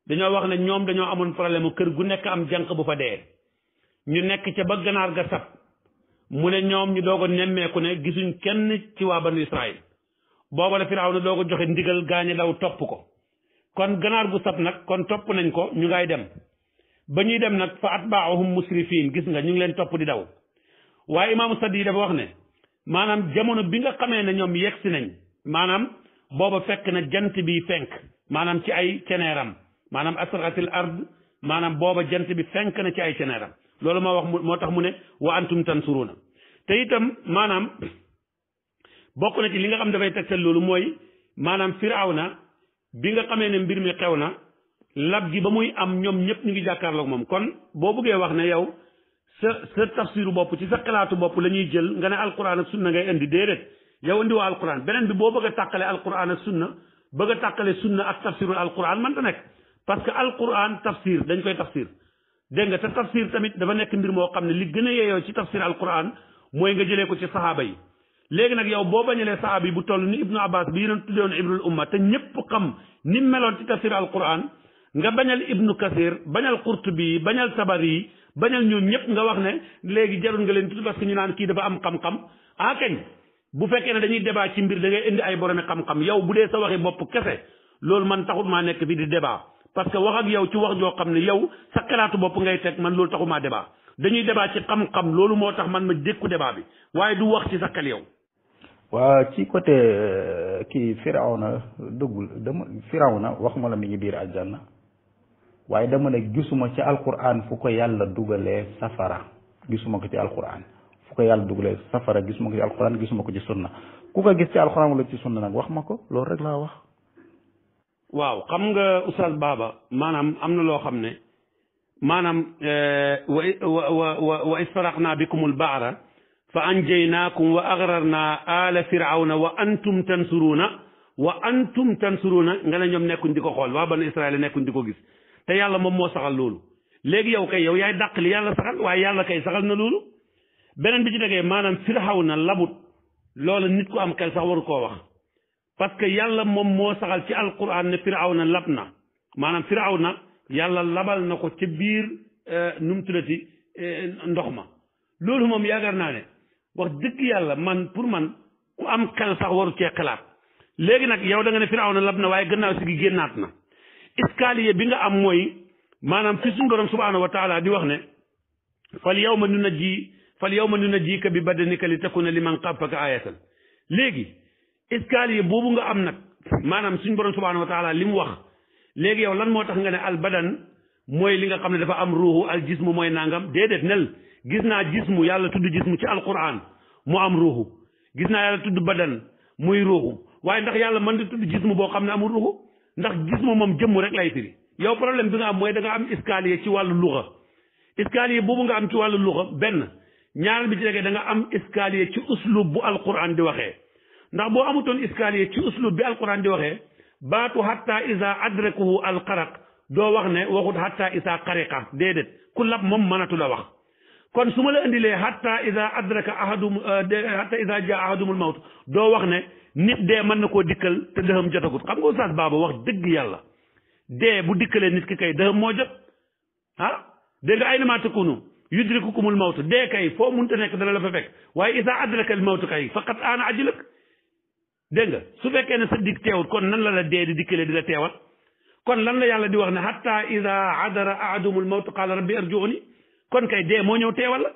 dañoo wax ne ñoom dañoo amoon problème kër gu nekk am jànq bu fa dee ñu nekk ca ba ganaar ga sab mu ne ñoom ñu doog a nemmeeku ne gisuñ kenn ci waa banu Israël booba la Firawna doog a joxe ndigal gaañi daw topp ko kon ganaar gu sab nag kon topp nañ ko ñu ngay dem ba ñuy dem nag fa atbaahum musrifin gis nga ñu ngi leen topp di daw waaye imaamu Saddi yi dafa wax ne maanaam jamono bi nga xamee ne ñoom yegsi nañ maanaam booba fekk na jant bi fenk maanaam ci ay ceneeram maanaam asratil ard maanaam booba jant bi fenk na ci ay ceneeram loolu ma wax moo tax mu ne wa antum tansuruna te itam maanaam bokk na ci li nga xam dafay tegtal loolu mooy maanaam Firawna bi nga xamee ne mbir mi xew na lab gi ba muy am ñoom ñëpp ñu ngi jàkkaarloog moom kon boo bëggee wax ne yow sa tafsiru bopp ci sa xalaatu bopp la ñuy jël nga ne alquran ak sunna ngay indi déedéet yow indi waa alquran beneen bi boo bëgg a tàqale alquran ak sunna bëgg a tàqale sunna ak tafsirul alquran man ta nekk parce que alquran tafsir dañ koy tafsir dégg nga te tafsir tamit dafa nekk mbir moo xam ne li gën a yeeyoo ci tafsir alquran mooy nga jëlee ko ci sahaaba yi léegi nag yow boo bañalee sahaaba yi bu toll ni ibnu abbas bi yéen tuddewoon ibrul umma te ñëpp xam ni meloon ci tafsir alquran nga bañal ibnu kasir bañal qurtubi bañal tabari bañal ñoom ñëpp nga wax ne léegi jarul nga leen tudd parce que ñu naan kii dafa am xam-xam ah kañ bu fekkee ne dañuy débat ci mbir da ngay indi ay boromi xam-xam yow bu dee sa waxi bopp kese loolu man taxul maa nekk fi di débat parce que wax ak yow ci wax joo xam ne yow sa xalaatu bopp ngay teg man loolu taxul maa débat dañuy débat ci xam-xam loolu moo tax man ma dékku débat bi waaye du wax ci sa xel yow. waa ci côté kii Firawna dëggul dama Firawna waxuma la mi ngi biir aljanna waaye dama ne gisuma ci alquran fu ko yàlla dugalee safara gisuma ko ci alquran fu ko yàlla dugalee safara gisuma ko ci alquran gisuma ko ci sunna ku ko gis ci alquran wala ci sunna nag wax ma ko loolu rek laa wax. waaw xam nga oustaz Baba maanaam am na loo xam ne maanaam wa isfaraqna bikumul baara fa anjaynaakum wa agrarna ala firawna wa antum tansuruuna nga ne ñoom nekkuñ di ko xool waa banu Israël nekkuñ di ko gis te yàlla moom moo saxal loolu léegi yow kay yow yaay dàq li yàlla saxal waaye yàlla kay saxal na loolu beneen bi ci tegee maanaam firawna labut loolu nit ku am xel sax waru koo wax parce que yàlla moom moo saxal ci alquran ne firawna lab na maanaam firawna yàlla labal na ko ci biir nu mu tuddati ndox ma loolu moom yaakaar naa ne wax dëgg yàlla man pour man ku am xel sax waru cee xalaat léegi nag yow da nga ne firawna lab na waaye gannaaw si gi génnaat na escalier bi nga am mooy maanaam fi suñu borom subhanahu wa taala di wax ne fal yawma nunajjika bi badanika li takuna liman xalfaka ayatan léegi escalier boobu nga am nag maanaam suñu borom subhanahu wa taala li mu wax léegi yow lan moo tax nga ne al badan mooy li nga xam ne dafa am ruuxu al jismu mooy nangam déedéet nel gis naa jismu yàlla tudd jismu ci alquran mu am ruuxu gis naa yàlla tudd badan muy ruuxu waaye ndax yàlla mën di tudd jismu boo xam ne amul ruuxu ndax jismu moom jëmm rek lay firi yow problème bi nga am mooy da nga am escalier ci wàllu luxa escalier boobu nga am ci wàllu luxa benn ñaareel bi ci degee da nga am escalier ci uslub bu alquran di waxee ndax boo amutoon escalier ci uslub bi alquran di waxee baatu hatta isa adrakuhu alxaraq doo wax ne waxut hatta isa xariqa déedéet ku lab moom mënatu la wax kon su ma la indilee hatta isa adraka hatta isa jaa ahadumul mawt doo wax ne nit dee mën na koo dikkal te dëxam jotagut xam nga oustaz Baba wax dëgg yàlla dee bu dikkalee nit ki kay dëxam moo jot ah dégg nga ay na maa takunu yudrikukumul mawt dee kay foo munta nekk dana la fa fekk waaye isa adraka al mawt kay faqat aana ajlak dégg nga su fekkee ne sa dig teewut kon nan la dee di dikkalee di la teewal kon lan la yàlla di wax ne hatta ida adara ahadumul mawt qaala rabbi arji'uni kon kay dee moo ñëw teewal la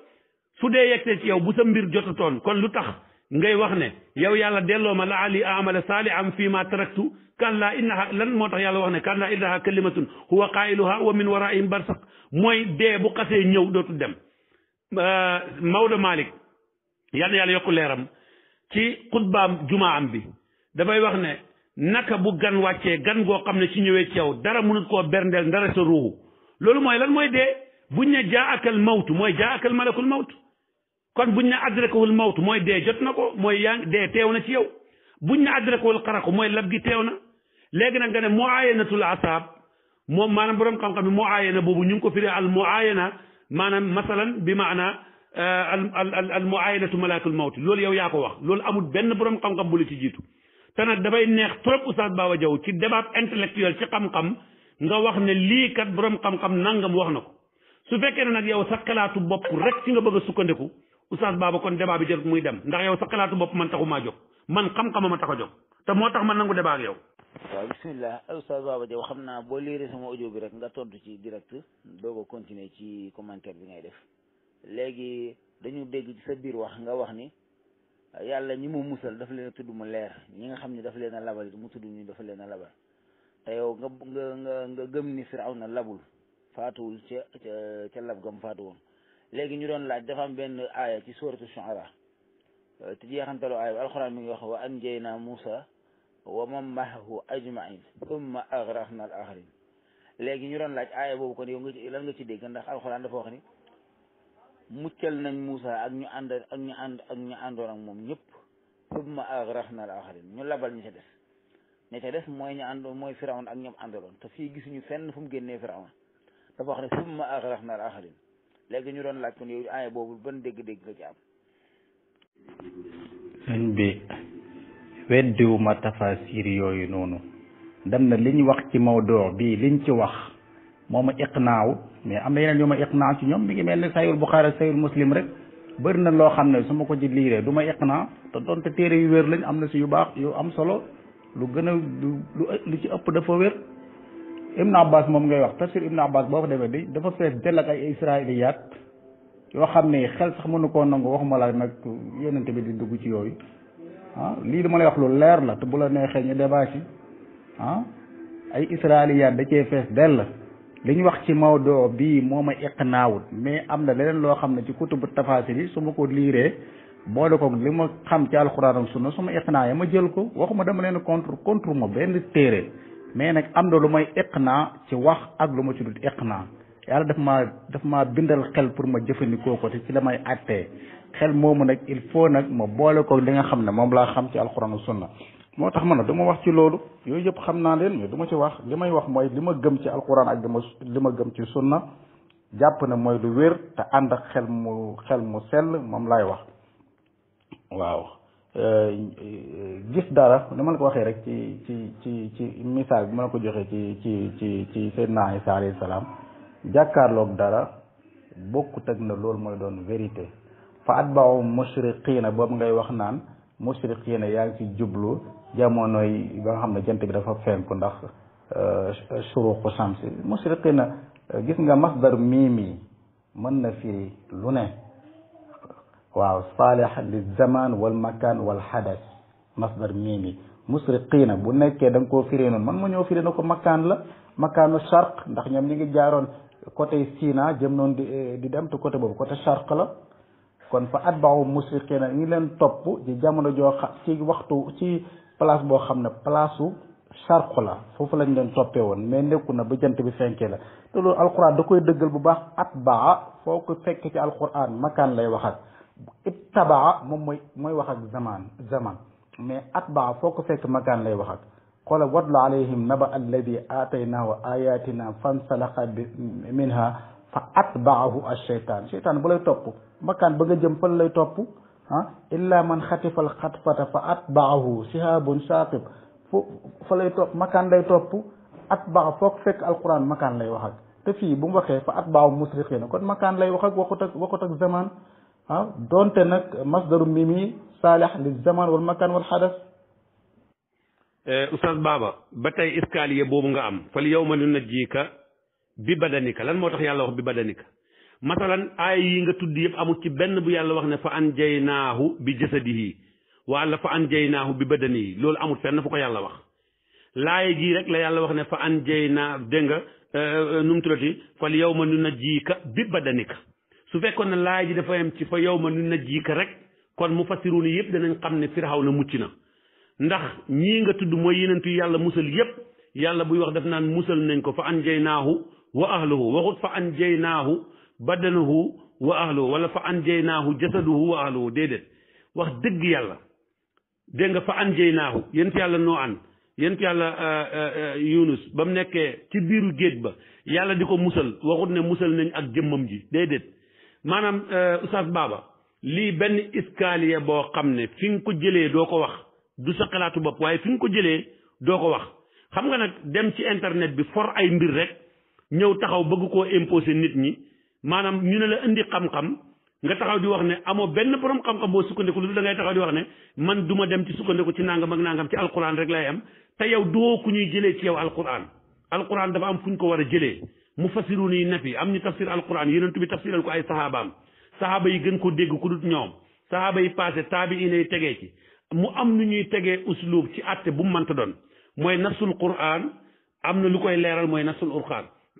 su dee yegsee ci yow bu sa mbir jotatoon kon lu tax ngay wax ne yow yàlla delloo ma laali amala saalihan fii ma taraktu kalla innaha lan moo tax yàlla wax ne kalla innaha kalimatun huwa qailuha wa min waraihim barsaq mooy dee bu xasee ñëw dootu dem Maodo Malick yal na yàlla yokku leeram ci xutbaam jumaam bi dafay wax ne naka bu gan wàccee gan goo xam ne ci ñëwee ci yow dara mënut koo berndeel dara sa ruuxu loolu mooy lan mooy dee buñ ne jaa akal mawtu mooy jaa akal malakul mawtu kon buñ ne adrakahul mawtu mooy dee jot na ko mooy yaa dee teew na ci yow buñ ne adrakahul xaraqu mooy lab gi teew na léegi nag nga ne muayanatul asaab moom maanaam borom xam-xam bi muayana boobu ñu ngi ko firi al muayana maanaam masalan bi maana al muayanatu malakul mawti loolu yow yaa ko wax loolu amul benn borom xam-xam bu la ci jiitu te nag dafay neex trop Oustaz Baba Diaw ci débat intellectuel ci xam-xam nga wax ne lii kat borom xam-xam nangam wax na ko su fekkee ne nag yow sa xalaatu bopp rek ci nga bëgg a sukkandiku Oustaz Baba kon débat bi jërut muy dem ndax yow sa xalaatu bopp man taxumaa jóg man xam-xama ma tax a jóg te moo tax man nangu débat ak yow. waaw bismillah Oustaz Baba Diaw xam naa boo liiree sama audio bi rek nga tontu ci direct doog a continuer ci commentaire bi ngay def léegi dañu dégg ci sa biir wax nga wax ni yàlla ñi mu musal dafa leen a tudd mu leer ñi nga xam ne dafa leen a labal mu tudd ñu dafa leen a labal te yow nga gëm ni Firawna labul faatuwul ca lab gam faatu woon léegi ñu doon laaj dafa am benn aaya ci suuratu Shu'ara te jeexantalu aaya bi alxuraan mi ngi wax wa anjaynaa Muusaa wa man ma'ahu ajma'iin thumma aghraqnaa al-aaxiriin léegi ñu doon laaj aaya boobu kon yow lan nga ci dégg ndax alxuraan dafa wax ni muccal nañ Muusaa ak ñu àndoon ak moom ñëpp thumma aghraqnaa al-aaxiriin ñu labal ñi ca des mooy ñu àndoon mooy Firawna ak ñoom àndaloon te fii gisuñu fenn fu mu génnee Firawna dafa wax ne thumma aghraqnaa al-aaxiriin léegi ñu doon laaj kon yow aaya boobu ban dégg-dégg nga ci am. sëñ bi weddiwuma tafasir yooyu noonu dem na liñ wax ci mawduu bii liñ ci wax moo ma iqnaaw mais am na yeneen yu ma iqnaaw ci ñoom mi ngi mel ni sayul Buxaari sayul Muslim rek bëri na loo xam ne su ma ko ci liiree du ma iqnaaw te doonte téere yu wér lañ am na si yu baax yu am solo lu gën a lu ci ëpp dafa wér. Ibn Abbas moom ngay wax tafsir Ibn Abbas boo fa demee di dafa fees dell ak ay israiliyaat yoo xam ne xel sax mënu koo nangu waxuma la nag yonente bi di dugg ci yooyu lii dama lay wax lu leer la te bu la neexee ñu débat ci ay israiliyaat da cee fees dell li ñu wax ci mawdoo bii moo ma iqnaawut mais am na leneen loo xam ne ci kutubu tafasir yi su ma ko liiree boole ko li ma xam ci alxuraan ak sunna su ma iqnaa ma jël ko waxuma dama leen contre ma benn téere mais nag am na lu may iqnaa ci wax ak lu ma ci dut iqnaa yàlla daf maa bindal xel pour ma jëfandikoo ko te ci la may àttee xel moomu nag il faut nag ma boole ko li nga xam ne moom laa xam ci alxuraan ak sunna moo tax man nag du ma wax ci loolu yooyu yëpp xam naa leen mais du ma ci wax li may wax mooy li ma gëm ci alxuraan ak li ma gëm ci sunna jàpp ne mooy lu wér te ànd ak xel mu sell moom laay wax waaw gis dara ni ma la ko waxee rek ci misaal bi ma la ko joxee ci Seydina Isa alayhi salaam jàkkaarloog dara bokkut ak na loolu mooy doon vérité fa atba'u mushriqiina boobu ngay wax naan mushriqiina yaa ngi ci jublu jamono yi ba nga xam ne jant bi dafa fenku ndax shuruqu shamsi mushriqiina gis nga masdar miimi mën na firi lu ne waaw saalih li zaman wal makan wal hadas masdar miimi mushriqiina bu nekkee da nga koo firee noonu man ma ñëw firee na ko makaan la makaanu sharq ndax ñoom ñi ngi jaaroon côté Sina jëm noonu di dem te côté boobu côté sharq la kon fa atba'u mushriqiina ngi leen topp ci jamono joo xam ci waxtu ci place boo xam ne place u sharq la foofu lañ leen toppee woon mais nekku na ba jant bi fenkee la te loolu alquran da koy dëggal bu baax atbaa foo ko fekk ci alquran makaan lay waxat ittabaa moom mooy wax ak zaman mais atbaa foo ko fekk makaan lay wax ak xoola watlu alayhim naba alladi aataynaahu ayatina fansalaxa minha fa atbaahu alcheytan cheytaan bu lay topp makaan ba nga jëm fan lay topp illa man xatifal xatfata fa atbaahu shihabun saqib fa lay topp makaan lay topp atbaa foo ko fekk alquran makaan lay wax ak te fii bu mu waxee fa atbaahu musriqina kon makaan lay wax ak waxut ak zaman doonte nag masdaru mimi saalih li zaman wal makan wal hadas. Oustaz Baba ba tey escalier boobu nga am fal yawma nunajjika bi badanika lan moo tax yàlla wax bi badanika masalan aay yi nga tudd yëpp amul ci benn bu yàlla wax ne fa anjaynaahu bi jasadihi wala fa anjaynaahu bi badanihi loolu amul fenn fu ko yàlla wax laay jii rek la yàlla wax ne fa anjaynaa dégg nga nu mu tuddati fal yawma nunajjika bi badanika su fekkoon ne laay ji dafa yem ci fa yawma nunajjika rek kon mufassiruun yëpp danañ xam ne Firawna mucc na ndax ñii nga tudd mooy yenentu yàlla musal yëpp yàlla buy wax daf naan musal nañ ko fa anjaynaahu wa ahluhu waxut fa anjaynaahu badanuhu wa ahluhu wala fa anjaynaahu jasaduhu wa ahluhu déedéet wax dëgg yàlla dégg nga fa anjaynaahu yent yàlla noo an yent yàlla Yunus ba mu nekkee ci biiru géej ba yàlla di ko musal waxut ne musal nañ ak jëmmam ji déedéet maanaam Oustaz Baba lii benn escalier boo xam ne fi nga ko jëlee doo ko wax du sa xalaatu bopp waaye fi nga ko jëlee doo ko wax xam nga nag dem ci internet bi for ay mbir rek ñëw taxaw bëgg koo imposer nit ñi maanaam ñu ne la indi xam-xam nga taxaw di wax ne amoo benn borom xam-xam boo sukkandiku lu da ngay taxaw di wax ne man du ma dem ci sukkandiku ci nangam ak nangam ci alquran rek lay am te yow doo ku ñuy jëlee ci yow alquran dafa am fu ñu ko war a jëlee mufassirun yi ne fi am ñu tafsir alquran yonent bi tafsiral ko ay sahabaam sahaaba yi gën ko dégg ku dut ñoom sahaaba yi passé taabiina yi tegee ci mu am nu ñuy tegee uslub ci àtte bu mu mënta doon mooy nasul quran am na lu koy leeral mooy nasul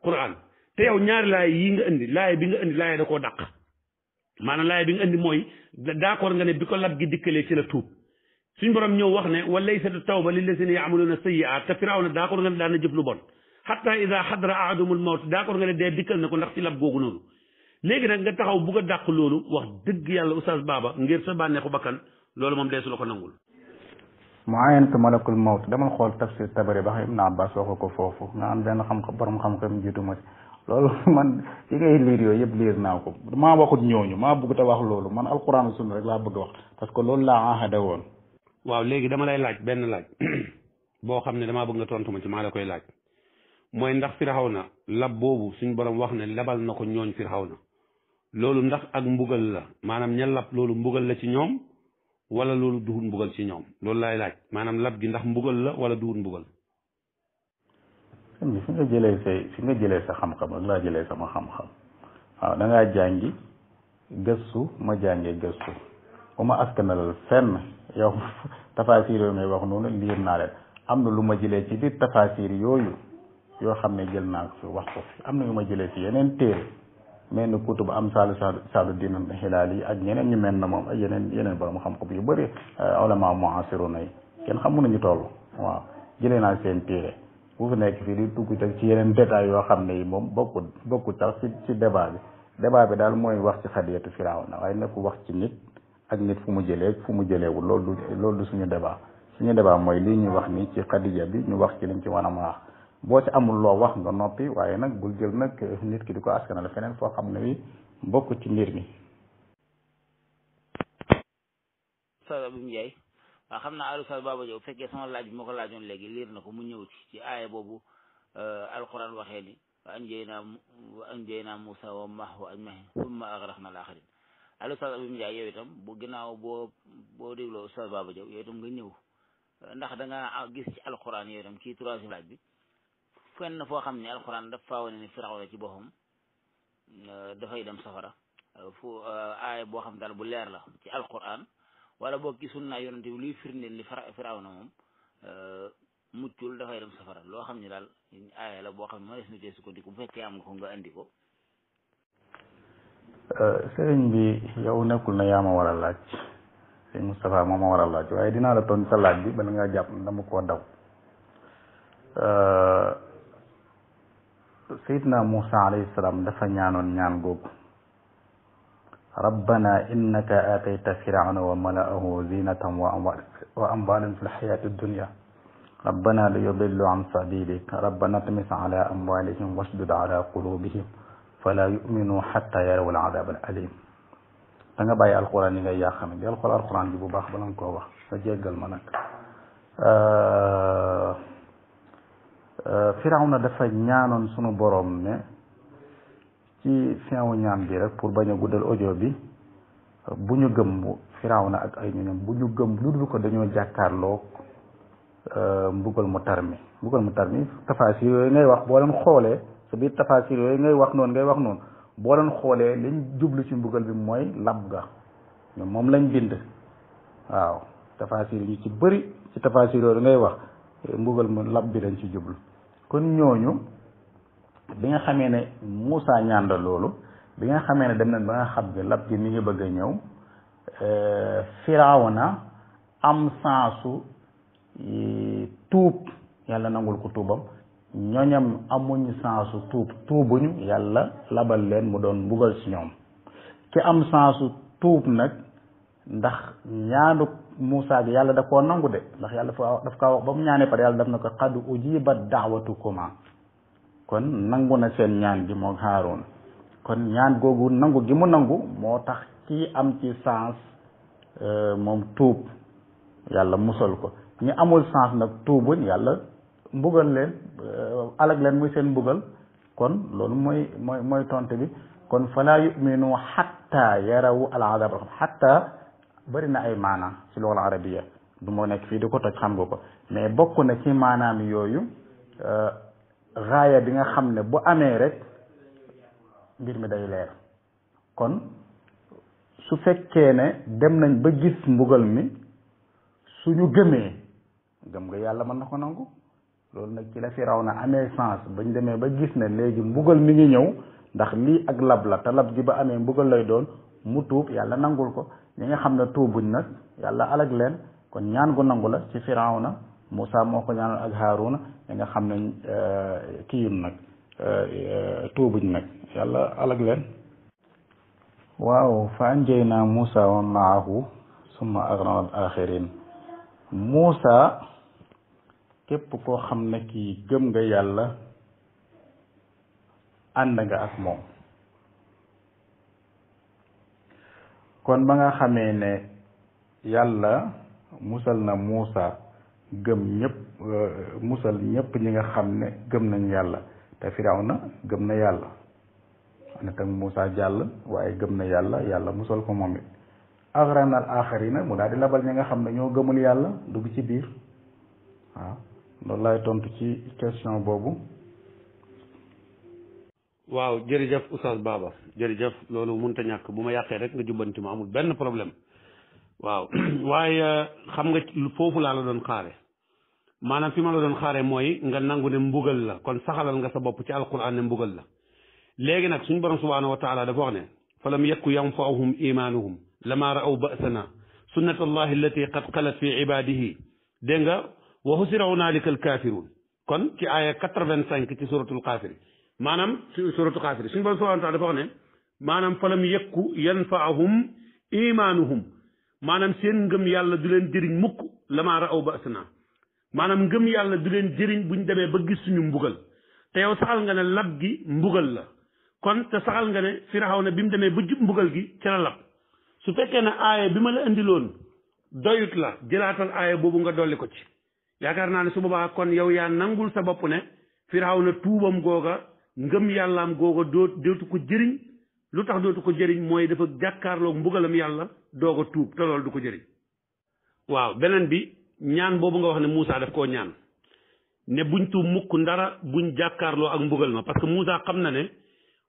quran te yow ñaari laay yi nga indi laay bi nga indi laay da koo dàq maanaam laay bi nga indi mooy d'accord nga ne bi ko lab gi dikkalee ci la tuub suñ borom ñëw wax ne wa laysatu tawba lillazina ya'maluna sayyi'at te Firawna d'accord nga ne daan na jëf lu bon hatta ida xadra ahadumul mawt d'accord nga ne dee dikkal na ko ndax ci lab googu noonu léegi nag nga taxaw bugg a dàq loolu wax dëgg yàlla oustaz Baba ngir sa bànneexu bakkan loolu moom deesu la ko nangul muayanatu malakul mawt demal xool tafsir Tabari ba xam Ibn Abbas waxu ko foofu nga am benn borom xam-xam jiitu ma loolu man yi ngay liir yooyu yëpp liir naa ko maa waxut ñooñu maa bëgg te wax loolu man alquran sunna rek laa bëgg a wax parce que loolu laa ahada woon. waaw léegi dama lay laaj benn laaj boo xam ne damaa bëgg nga tontu ma ci maa la koy laaj mooy ndax Firawna lab boobu suñ borom wax ne labal na ko ñooñ Firawna loolu ndax ak mbugal la maanaam ña lab loolu mbugal la ci ñoom wala loolu duhut mbugal ci ñoom loolu laay laaj maanaam lab gi ndax mbugal la wala duhut mbugal. fi nga jëlee sa xam-xam ak laa jëlee sama xam-xam waaw da ngaa jàngi gëstu ma jàngee gëstu bu ma askanalal fenn yow tafaasir yooyu may wax noonu liir naa leen am na lu ma jëlee ci biir tafaasir yooyu yoo xam ne jël naa ko fi wax ko fi am na yu ma jëlee ci yeneen téere mel ni kutub am saalu diina xilaal yi ak ñeneen ñu mel na moom ak yeneen borom xam-xam yu bëri ulama muasiruna yi kenn xamu nañu toll waaw jëlee naa seen téere bu fi nekk fii di dugg ci yeneen détails yoo xam ne yi moom bokkut sax ci débat bi daal mooy wax ci xadiyatu Firawna waaye nekku wax ci nit ak nit fu mu jëlee fu mu jëleewul loolu du suñu débat mooy lii ñuy wax nii ci xadiya bi ñu wax ci liñ ci war a wax boo ci amul loo wax nga noppi waaye nag bul jël nag nit ki di ko askanale feneen foo xam ne wi bokk ci mbir mi. Oustaz Abou Ndiaye waaw xam naa Oustaz Baba Diaw fekkee sama laaj bi ma ko laajoon léegi liir na ko mu ñëw ci aaya boobu alquran waxee ni wa anjaynaa Muusaa wa ma'ahu ajma'iin thumma aghraqnaa al-aakhariin Oustaz Abou Ndiaye yow itam bu ginnaaw boo dégloo Oustaz Baba Diaw yow itam nga ñëw ndax da nga gis ci alquran yow itam ci troisième laaj bi fenn foo xam ne alquran daf faa wane ne Firawna ci boppam dafay dem safara fu aaya boo xam daal bu leer la ci alquran wala boog ci sunna yonente bi luy firndeel li Firawna moom muccul dafay dem safara loo xam ne daal aaya la boo xam ne ma des na tee sukkandiku bu fekkee am nga ko nga andi ko. sëriñ bi yow nekkul na yaa ma war a laaj sëñ Moustapha moo ma war a laaj waaye dinaa la toon sa laaj bi bala ngaa jàpp dama koo daw. Seydina Muusa alayhi salaam dafa ñaanoon ñaan googu rabbana innaka aatayta firawna wa mala'ahu zinatan wa amwalan fi lxayati dunya rabbana liyudillu an sabilik rabbana tmis ala amwalihim wasdud ala qulubihim fala yuminu xatta yaraw alazab al alim da nga bàyyi alquran yi ngay yàqame del xool alquran bi bu baax bala nga koo wax nga jéggal ma nag Firawna dafa ñaanoon sunu borom ne ci feewu ñaan bi rek pour bañ a guddal audio bi bu ñu gëm Firawna ak ay ñoñam bu ñu gëm lu dul ko dañoo jàkkaarloog mbugal mu tar mi tafaasir yooyu ngay wax boo leen xoolee sa biir tafaasir yooyu ngay wax noonu boo leen xoolee liñ jublu ci mbugal bi mooy lab ga ñoom moom lañ bind waaw tafaasir yi ñu ci bëri ci tafaasir yooyu ngay wax mbugal mu lab bi lañ ci jublu kon ñooñu bi nga xamee ne Muusa ñaan la loolu bi nga xamee ne dem nañ ba nga xam ne lab gi mi ngi bëgg a ñëw Firawna am sansu tuub yàlla nangul ko tuubam ñooñam amuñ sansu tuubuñu yàlla labal leen mu doon mbugal ci ñoom ki am sansu tuub nag ndax ñaanu Muusa bi yàlla da koo nangu de ndax yàlla daf kaa wax ba mu ñaanee pare yàlla daf na ko qad ujibat da'watukuma kon nangu na seen ñaan gi moo Haaruun kon ñaan googu nangu gi mu nangu moo tax kii am ci sens moom tuub yàlla musal ko ñi amul sens nag tuubuñ yàlla mbugal leen alag leen muy seen mbugal kon loolu mooy tonte bi kon fala yuminu hatta yarawu al azab hatta bëri na ay maana ci loolu arabiya du moo nekk fii di ko toj xam nga ko mais bokk na ci maanaam yooyu raaya bi nga xam ne bu amee rek mbir mi day leer kon su fekkee ne dem nañ ba gis mbugal mi suñu gëmee gëm nga yàlla mën na ko nangu loolu nag ci la Firawna amee sens bañ demee ba gis ne léegi mbugal mi ngi ñëw ndax lii ak lab la te lab gi ba amee mbugal lay doon mu tuub yàlla nangul ko. ñi nga xam ne tuubuñ nag yàlla alag leen. kon ñaan gu nangu la ci Firawna Moussa moo ko ñaanal ak Haaruna ñi nga xam ne kiyun nag tuubuñ nag yàlla alag leen. waaw fa anjaynaa Moussa wa maahu summa agrana al axirin. Moussa képp koo xam ne kii gëm nga yàlla ànd nga ak moom. kon ba nga xamee ne yàlla musal na Moussa gëm ñëpp musal ñëpp ñi nga xam ne gëm nañ yàlla te Firawna gëm na yàlla ne tam Moussa jàll waaye gëm na yàlla yàlla musal ko moom it agrana al axarina mu daal di labal ñi nga xam ne ñoo gëmul yàlla dugg ci biir waaw loolu laay tontu ci question boobu. waaw jërëjëf Oustaz Baba jërëjëf loolu mënut a ñàkk bu ma yàqee rek nga jubbanti ma amul benn problème waaw waaye xam nga foofu laa la doon xaare maanaam fi ma la doon xaare mooy nga nangu ne mbugal la kon saxalal nga sa bopp ci alquran ne mbugal la léegi nag suñu borom subhanahu wa taala dafa wax ne fa lam yakku yanfaahum imanuhum lama ra'aw ba'sana sunnatullahi allati qad xalat fi ibadihi dégg nga wa husira hunaalika alkafirun kon ci aaya 85 ci suratul Qaafir maanaam ci suratul Qaafir suñu borom subhanahu wa taala dafa wax ne maanaam fa lam yakku yanfaahum imanuhum maanaam seen ngëm yàlla du leen jëriñ mukk lama ra'aw ba'sana maanaam ngëm yàlla du leen jëriñ buñ demee ba gis suñu mbugal te yow saxal nga ne lab gi mbugal la kon te saxal nga ne Firawna bi mu demee ba jub mbugal gi ci la lab su fekkee ne aaya bi ma la indiloon doyut la jëlaatal aaya boobu nga dolli ko ci yaakaar naa ne su boobaa kon yow yaa nangul sa bopp ne Firawna tuubam googa ngëm yàllaam googa dootu ko jëriñ lu tax dootu ko jëriñ mooy dafa jàkkaarloog mbugalam yàlla doog a tuub te loolu du ko jëriñ. waaw beneen bi ñaan boobu nga wax ne Moussa daf koo ñaan ne buñ tuub mukk ndara buñ jàkkaarloo ak mbugal ma parce que Moussa xam na ne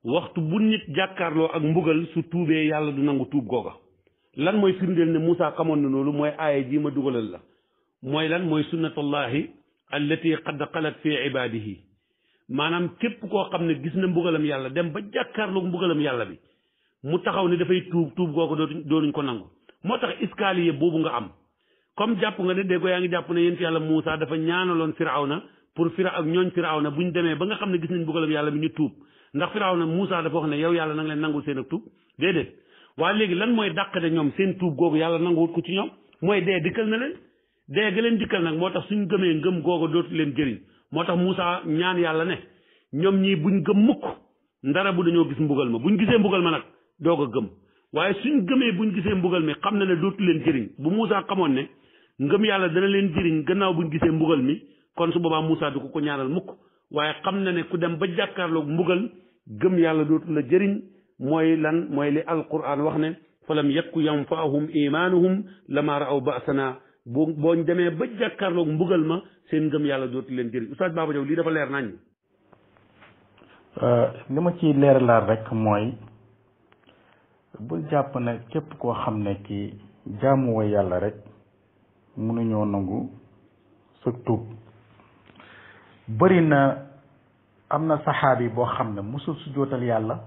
waxtu bu nit jàkkaarloo ak mbugal su tuubee yàlla du nangu tuub googa lan mooy firndeel ne Moussa xamoon na loolu mooy aaya ji ma dugalal la mooy lan mooy sunnatullahi allati qad xalat fi ibadihi maanaam képp koo xam ne gis na mbugalam yàlla dem ba jàkkaarloog mbugalam yàlla bi mu taxaw ne dafay tuub googa doonuñ ko nangu moo tax escalier boobu nga am comme jàpp nga ne dégg yaa ngi jàpp ne yéen fi yàlla Moussa dafa ñaanaloon Firawna pour ak ñooñ Firawna buñ demee ba nga xam ne gis nañ mbugalam yàlla bi ñu tuub ndax Firawna Moussa dafa wax ne yow yàlla na nga leen nangul seen ak tuub déedéet waaye léegi lan mooy dàq de ñoom seen tuub googu yàlla nanguwut ko ci ñoom mooy dee dikkal na leen dee ga leen dikkal nag moo tax suñ gëmee ngëm googu dootu leen jëriñ moo tax Moussa ñaan yàlla ne ñoom ñii buñ gëm mukk ndara bu dañoo gis mbugal ma buñ gisee mbugal ma nag doog a gëm waaye suñ gëmee buñ gisee mbugal mi xam na ne dootu leen jëriñ bu Moussa xamoon ne ngëm yàlla dana leen jëriñ gannaaw buñ gisee mbugal mi kon su boobaa Moussa du ko ñaanal mukk waaye xam na ne ku dem ba jàkkaarloog mbugal gëm yàlla dootu la jëriñ mooy lan mooy li alquran wax ne fa lam yakku yanfaahum imaanuhum lama ra'aw ba'sana booñ demee ba jàkkaarloog mbugal ma seen ngëm yàlla dootu leen jëriñ Oustaz Baba Diaw lii dafa leer nañ li ma ciy leeralaat rek mooy bul jàpp ne képp koo xam ne kii jaamuwa yàlla rek mënuñoo nangu sa tuub bëri na am na saxaabi boo xam ne musul sujjóotal yàlla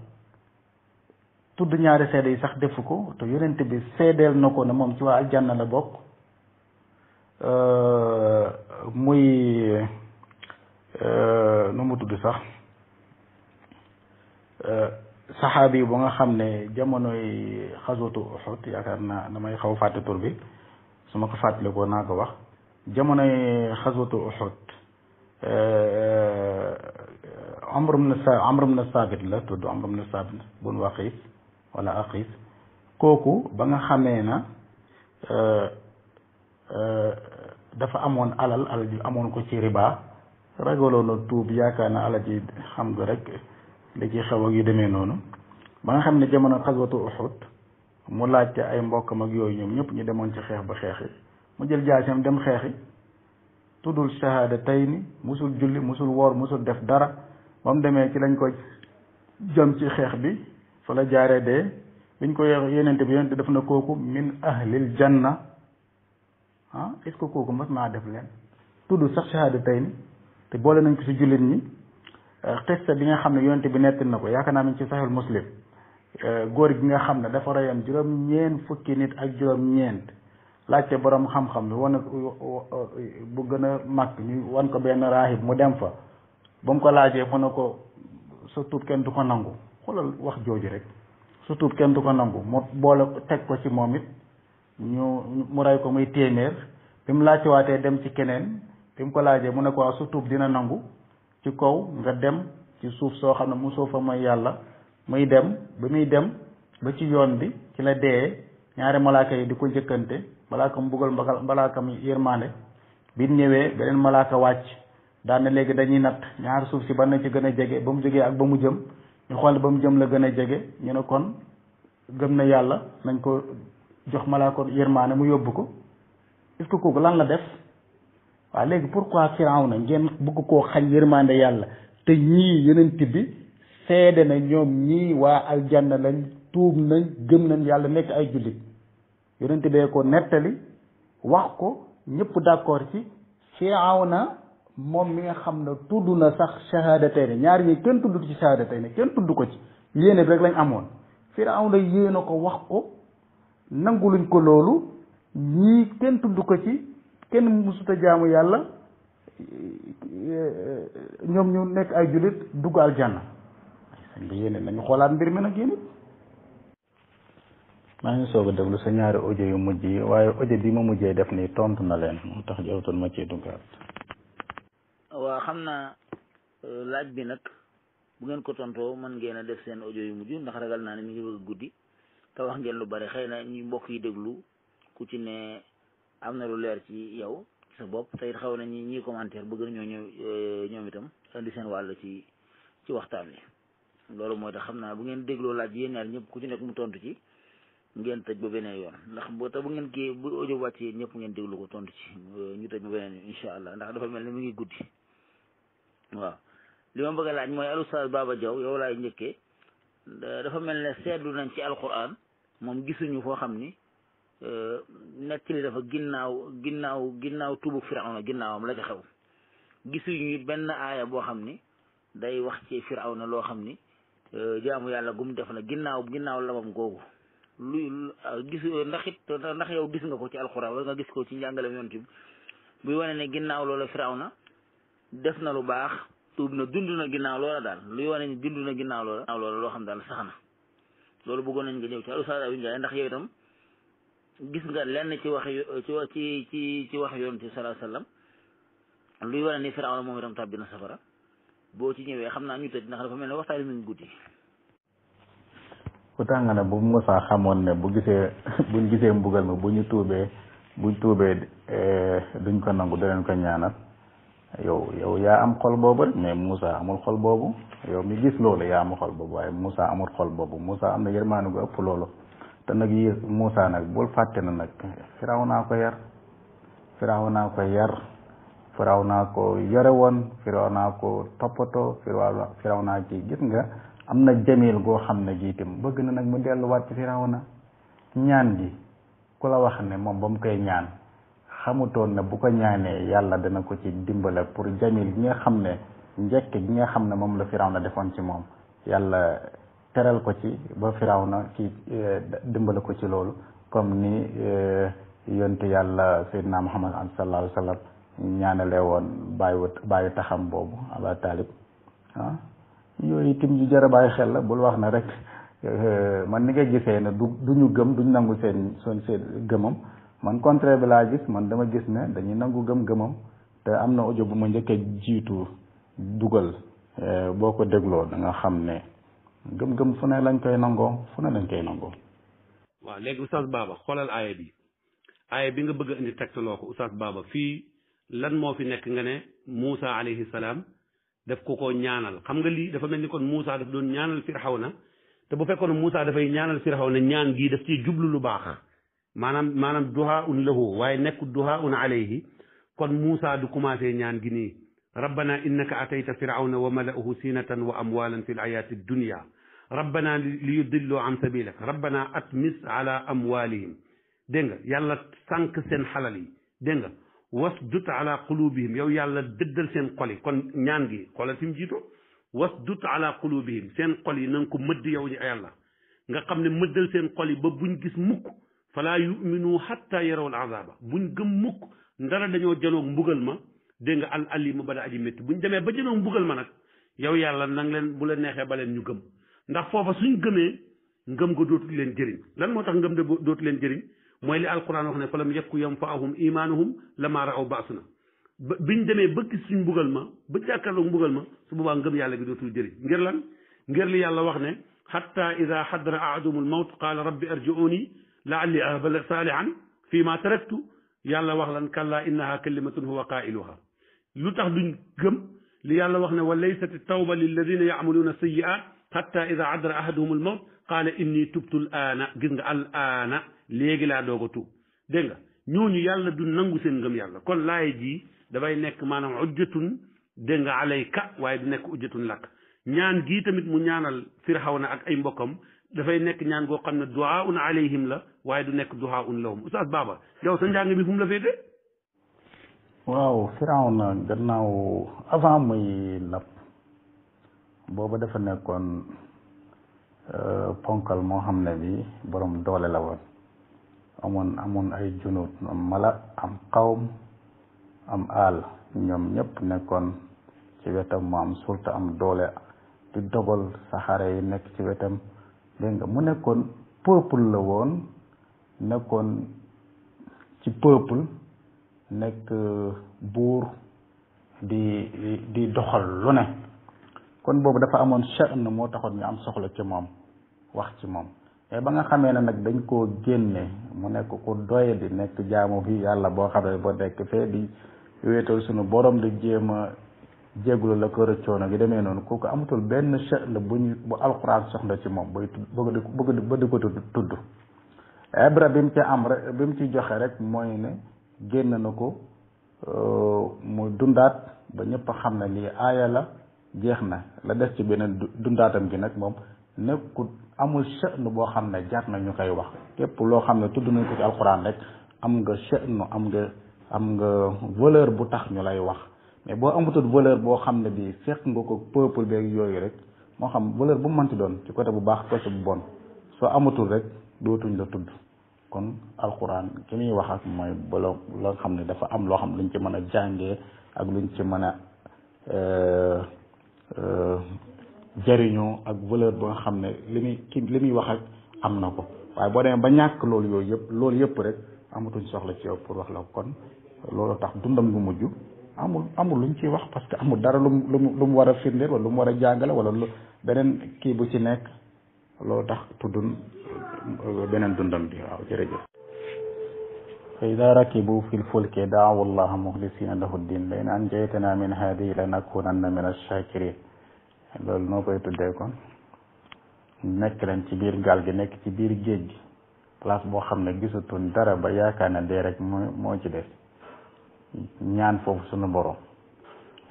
tudd ñaari seede yi sax defu ko te yonent bi seedeel na ko ne moom ci waa aljanna la bokk muy nu mu tudd sax saxaabi bu nga xam ne jamonoy xaswatu Uhud yaakaar naa damay xaw fàtte tur bi su ma ko fàttalikoo naa ko wax jamonoy xaswatu Uhud Amr ibn Saabit la tudd Amr ibn Saabit bun Waqiis wala Aqiis kooku ba nga xamee na dafa amoon alal ji amoon ko ci riba ragaloon na tuub yaakaar na alal ji xam nga rek li ci xew ak yu demee noonu ba nga xam ne jamono xaswatu Uhud mu laajte ay mbokkam ak yooyu ñoom ñëpp ñu demoon ci xeex ba xeexi mu jël jaasam dem xeexi tuddul shahada tey ni musul julli musul woor musul def dara ba mu demee ci lañ ko jëm ci xeex bi fa la jaaree dee biñ ko yenente def na kooku min ahlil janna ah est-ce que kooku mas naa def leen tuddul sax shahada tey ni te boole nañ ko ci jullit ñi xista bi nga xam ne yonente bi nettali na ko yaakaar naa mi ci Sahih Muslim góor gi nga xam ne dafa reyoon juróom-ñeent fukki nit ak juróom-ñeent laajte borom xam-xam bi wan bu gën a mag ñu wan ko benn raahib mu dem fa ba mu ko laajee mu ne ko sa tuub kenn du ko nangu xoolal wax jooju rek sa tuub kenn du ko nangu mu boole teg ko ci moom it mu rey ko muy téeméer bi mu laajtewaatee dem ci keneen bi mu ko laajee mu ne ko waaw sa tuub dina nangu ci kaw nga dem ci suuf soo xam ne mu suufa mooy yàlla muy dem ba muy dem ba ci yoon bi ci la dee ñaari malaaka yi di ko njëkkante malaaka mu buggal malaaka mu yërmande bi ñëwee beneen malaaka wàcc daan na léegi dañuy natt ñaari suuf si ban na ci gën a jege ba mu jógee ak ba mu jëm ñu xool ba mu jëm la gën a jege ñu ne kon gëm na yàlla nañ ko jox malaaka yërmande mu yóbbu ko est-ce que kooku lan la def waaw léegi pourquoi Firawna ngeen bëgg koo xañ yërmande yàlla te ñii yonent bi seede na ñoom ñii waa aljanna lañ tuub nañ gëm nañ yàlla nekk ay jullit yonent bee ko nettali wax ko ñëpp d'accord ci Firawna moom mi nga xam ne tudd na sax shahadatayni ñaar ñi kenn tudd ci shahadatayni kenn tudd ko ci yéene bi rek lañ amoon Firawna yéene ko wax ko nanguluñ ko loolu ñii kenn tudd ko ci kenn musuta jaamu yàlla ñoom ñu nekk ay jullit dugg aljanna sañ bi yéene nañu xoolaat mbir mi nag yéen maa ngi soog a déglu sa ñaari audio yu mujj yi waaye audio bi ma mujjee def nii tontu na leen moo tax jawtoon ma ci duggaat. waaw xam naa laaj bi nag bu ngeen ko tontoo mën ngeen a def seen audio yu mujj ndax ragal naa ne mi ngi bëgg guddi te wax ngeen lu bari xëy na ñi mbokk yi déglu ku ci ne am na lu leer ci yow ci sa bopp te it xaw na ñi commentaire bëgg nañoo ñëw ñoom itam indi seen wàll ci waxtaan wi loolu mooy tax xam naa bu ngeen dégloo laaj yéen ñaar ñëpp ku ci nekk mu tontu ci ngeen tëj ba beneen yoon ndax bu ngeen kii bu audio wàccee ñëpp ngeen déglu ko tontu ci ñu tëj ba beneen yoon incha allah ndax dafa mel ni mu ngi guddi waaw li ma bëgg a laaj mooy al Oustaz Baba Diaw yow laay njëkkee dafa mel ne seetlu nañ ci alquran moom gisuñu foo xam ni nekk li dafa ginnaaw tuubu Firawna ginnaawam la ca xew gisuñu benn aaya boo xam ni day wax ci Firawna loo xam ni jaamu yàlla gum def na ginnaaw labam googu gis ndax yow gis nga ko ci alquran wala nga gis ko ci njàngaleem yonent bi buy wane ne ginnaaw loola Firawna def na lu baax tuub na dund na ginnaaw loola daal luy wane ni dund na ginnaaw loola loo xam daal sax na loolu bëggoon nañ nga ñëw ci Oustaz Abdou Ndiaye ndax yow itam gis nga lenn ci wax ci wax yonent bi sallallahu alayhi wasallam luy wane ni Firawna moom itam tàbbi na safara boo ci ñëwee xam naa ñu tëj ndax dafa mel ne waxtaan mi ngi guddi. ku tàng ne bu Moussa xamoon ne buñ gisee mbugal ma buñ tuubee duñ ko nangu danañ ko ñaanal yow yaa am xol boobu rek mais Moussa amul xol boobu yow mi gis loolu yaa am xol boobu waaye Moussa amul xol boobu Moussa am na yërmaane gu ëpp loolu te nag yi Moussa nag bul fàtte na nag Firawna ko yar Firawna ko yore woon Firawna ko toppatoo Firawna ci gis nga am na jamil goo xam ne gi itam bëgg na nag mu delluwaat ci Firawna ñaan gi ku la wax ne moom ba mu koy ñaan xamutoon ne bu ko ñaanee yàlla dana ko ci dimbale pour jamil gi nga xam ne njëkk gi nga xam ne moom la Firawna defoon ci moom yàlla teral ko ci ba Firawna ci dimbale ko ci loolu comme ni yontu yàlla Seydina Muhammad sallallahu alayhi wa sallam ñaanale woon bàyyi taxam boobu Aba Talib yooyu itam yu jar a bàyyi xel la bul wax na rek man ni nga gisee ne du ñu gëm duñ nangu seen gëmam man contraire bi laa gis man dama gis ne dañuy nangu gëmam te am na audio bu ma njëkk a jiitu dugal boo ko dégloo da nga xam ne gëm fu ne lañ koy nangoo waaw léegi Oustaz Baba xoolal aaya bi nga bëgg a indi tegtaloo ko Oustaz Baba fii lan moo fi nekk nga ne Moussa alayhi salaam def ko ñaanal xam nga lii dafa mel ni kon Moussa daf doon ñaanal Firawna te bu fekkoon Moussa dafay ñaanal Firawna ñaan gii daf ciy jublu lu baax maanaam duhaun lahu waaye nekk duhaun alayhi kon Moussa du commencé ñaan gi nii rabbana innaka atayta firawna wa mala'ahu sinatan wa amwalan fi l-hayati dunya rabbana li yudillu an sabilik rabbana atmis ala amwalihim dégg nga yàlla sànq seen xalal yi dégg nga wasdut ala qulubihim yow yàlla dëddal seen xol yi kon ñaan gi xoolal fi mu jiito wasdut ala qulubihim seen xol yi na nga ko mëdd yow yàlla nga xam ne mëddal seen xol yi ba buñ gis mukk falaa yuminu hatta yarawul azaba buñ gëm mukk ndara dañoo janoog mbugal ma dégg nga al alima ba da aji métti buñ demee ba janoog mbugal ma nag yow yàlla nang leen bu la neexee ba leen ñu gëm ndax foofa suñ gëmee ngëm ga dootu leen jëriñ lan moo tax ngëm de dootu leen jëriñ mooy li alquran wax ne fa lam yakku yanfaahum imaanuhum lama raaw baasuna biñ demee ba gis suñ mbugal ma ba jàkkaarloog mbugal ma su boobaa ngëm yàlla gi dootul jëriñ ngir lan ngir li yàlla wax ne hatta ida xadara ahadumul mawt qaala rabbi arji'uni la'alli a'malu saalihan fii ma taraktu yàlla wax lan kalla innaha kalimatun huwa qaa'iluha lu tax duñ gëm li yàlla wax ne wa laysat tawba lilladina ya'maluuna sayyi'at hatta ida xadara ahaduhumul mawt qaala inni tubtu al aana gis nga al aana léegi laa doog a tuub dégg nga ñooñu yàlla du nangu seen ngëm yàlla kon laay ji dafay nekk maanaam ujjatun dégg nga alayka waaye du nekk ujjatun lakk ñaan gii tamit mu ñaanal Firawna ak ay mbokkam dafay nekk ñaan goo xam ne du'aun alayhim la waaye du nekk du'aun lahum Oustaz Baba yow sa njàng bi fu mu la féete waaw Firawna gannaaw avant muy napp booba dafa nekkoon ponkal moo xam ne bi borom doole la woon amoon ay junut am mala am qawm am aal ñoom ñëpp nekkoon ci wetam mu am sulta am doole di dogal saxaare yi nekk ci wetam dégg nga mu nekkoon peuple la woon nekkoon ci peuple nekk buur di doxal lu ne kon boobu dafa amoon sha'n moo taxoon ñu am soxla ci moom wax ci moom mais ba nga xamee ne nag dañ koo génne mu nekk ku doye di nekk jaamu bi yàlla boo xam ne ba nekk fee di wéetal sunu borom di jéem a jégglu la ko rëccoono gi demee noonu kooku amatul benn sha'n bu alxuraan soxla ci moom bay bëgg di ko tudd ibra bi mu ci am rek bi mu ci joxe rek mooy ne génn na ko mu dundaat ba ñëpp xam ne lii aaya la jeex na la des ci beneen dundaatam gi nag moom nekkul amul sha'n boo xam ne jar na ñu koy wax képp loo xam ne tudd nañ ko ci alxuraan rek am nga sha'n am nga valeur bu tax ñu lay wax mais boo amatul valeur boo xam ne bii fekk nga ko peuple beeg yooyu rek moo xam valeur bu mu mënti doon ci côté bu baax côté bu bon soo amatul rek dootuñ la tudd kon alxuraan ki muy wax ak mooy bala loo xam ne dafa am loo xam luñ ci mën a jàngee ak luñ ci mën a jariñoo ak valeur ba nga xam ne li muy wax ak am na ko waaye boo demee ba ñàkk loolu yëpp rek amatuñ soxla ci yow pour wax la kon loolu tax dundam gu mujj amul luñ ciy wax parce que amul dara lu mu war a firndeel wala lu mu war a jàngale wala lu beneen kii bu ci nekk loolu tax tuddun beneen dundam bi waaw jërëjëf fa ida rakibu fi lfulki daawu allaha muxlisina lahu ddin la in anjaytana min hadihi lanakunanna min ash-shakirin loolu noo koy tuddee kon nekk leen ci biir gaal gi nekk ci biir géej gi place boo xam ne gisatuñ dara ba yaakaar ne dee rek moo ci des ñaan foofu sunu borom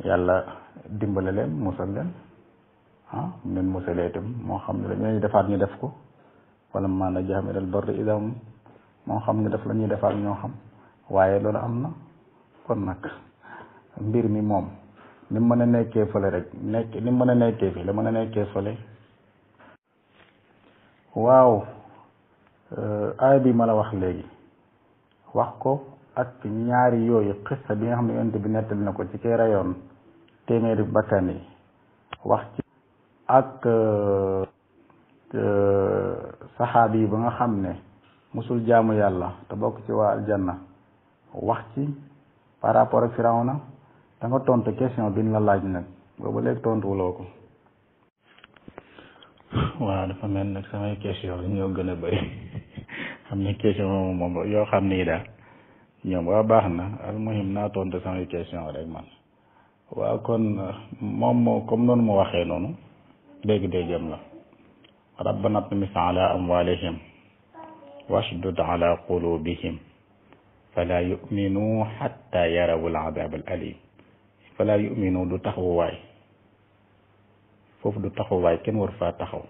yàlla dimbale leen musal leen mu leen musalee itam moo xam ne dañuy defaat ñu def ko wala maana jaam ilal barri idam moo xam ne def la ñuy defaat ñoo xam waaye loolu am na kon nag mbir mi moom ni mu mën a nekkee fële rek ni mu mën a nekkee fii la mën a nekkee fële waaw aaya bi ma la wax léegi wax ko ak ñaari yooyu xissa bi nga xam ne yonent bi nettali na ko ci kay rayoon téeméeri bakkan yi wax ci ak saxaabi yi ba nga xam ne musul jaamu yàlla te bokk ci waa aljanna wax ci par rapport ak Firawna da nga tontu question bi ñu la laaj nag boobu léegi tontuwuloo ko. waaw dafa mel nag samay question ñoo gën a bëri xam ne question moom yoo xam ni daal ñoom waa baax na al muhim naa tontu samay question rek man waaw kon moom moo comme noonu mu waxee noonu dégg-déggam la rabbana tmis ala amwalihim washdud ala qulubihim fala yuminu hatta yarawu al adab al alim fala yuminu du taxawaay foofu du taxawaay kenn war faa taxaw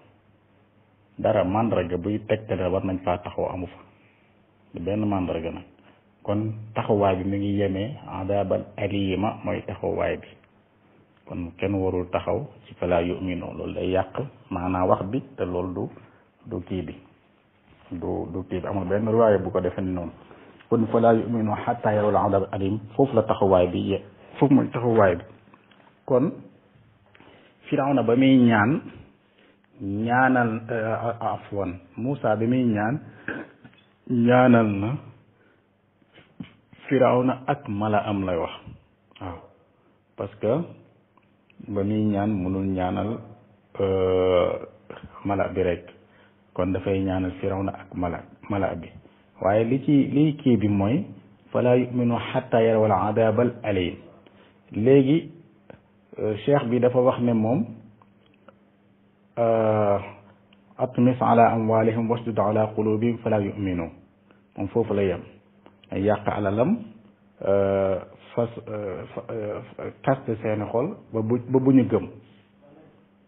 dara mandarga buy tegtale war nañ faa taxaw amu fa du benn mandarga nag kon taxawaay bi mi ngi yemee adabal alima mooy taxawaay bi kon kenn warul taxaw ci fala yuminu loolu day yàq maanaa wax bi te loolu du du kii bi du kii bi amul benn riwaaya bu ko defee noonu kon fa laa yuminu xatta yarawul adab alim foofu la taxawaay bi foofu mooy taxawaay bi kon Firawna ba muy ñaanal afwan Moussa bi muy ñaanal na Firawna ak mala am lay wax waaw parce que ba muy ñaan mënul ñaanal mala bi rek kon dafay ñaanal Firawna ak mala bi waaye li kii bi mooy fala yuminu xatta yarawal adabal alim léegi cheikh bi dafa wax ne moom atmis ala amwalihim wasdud ala qulubihim fala yuminu moom foofu la yem yàq alalam kaste seeni xol ba bu ñu gëm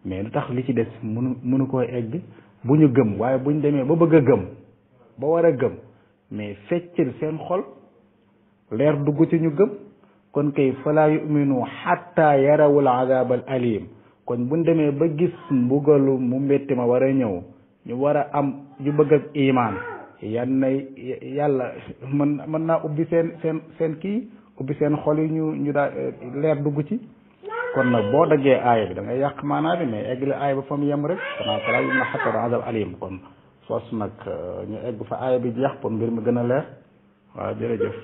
mais lu tax li ci des mënu koo egg bu ñu gëm waaye bu ñu demee ba bëgg a gëm ba war a gëm mais feccil seen xol leer dugg ci ñu gëm kon kay fala yuminu xatta yarawul azabal alim kon buñ demee ba gis mbugalu mu métti ma war a ñëw ñu war a am ñu bëgg ak imaan yàlla mën naa ubbi seen kii ubbi seen xol yi ñu daa leer dugg ci kon nag boo daggee aaya bi da ngay yàq maanaa bi mais egg la aaya ba fa mu yem rek xanaa fala yuminu xatta yarawul azabal alim kon sos nag ñu egg fa aaya bi jeex pour mbir mi gën a leer waaw jërëjëf.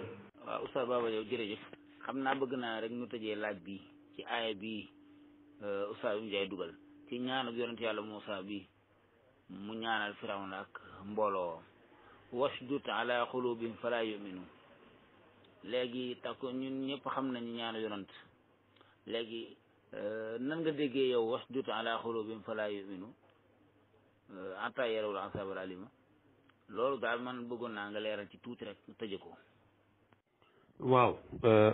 waaw Oustaz Baba Diaw jërëjëf xam naa bëgg naa rek ñu tëjee laaj bi ci aaya bi Oustaz Ndiaye dugal ci ñaanal yonent yàlla Moussa bi mu ñaanal Firawna ak mbooloo washdud ala qulubihim fala yuminu léegi takk ñun ñëpp xam nañu ñaanu yonent léegi nan nga déggee yow washdud ala qulubihim fala yuminu hatta yarawul azabal alima loolu daal man bëggoon naa nga leeral ci tuuti rek tëje ko. waaw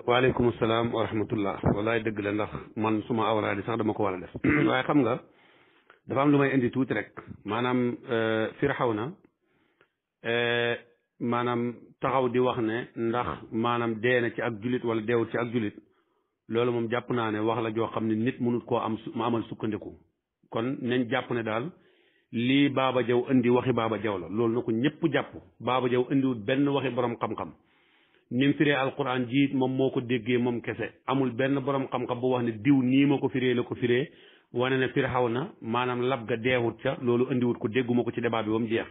waaleykum salaam wa rahmatullah wallaay dëgg la ndax man suma awraadi sax dama ko war a def waaye xam nga dafa am lu may indi tuuti rek maanaam Firawna maanaam taxaw di wax ne ndax maanaam dee na ci ak julit wala deewut ci ak julit loolu moom jàpp naa ne wax la joo xam ne nit mënut koo mu amal sukkandiku kon nañ jàpp ne daal lii Baba Diaw indi waxi Baba Diaw la loolu na ko ñëpp jàpp Baba Diaw indiwut benn waxi borom xam-xam ni mu firee alquran jiit moom moo ko déggee moom kese amul benn borom xam-xam bu wax ne diw nii ma ko firee la ko firee wane ne Firawna maanaam lab ga deewut ca loolu indiwut ko dégguma ko ci débat bi ba mu jeex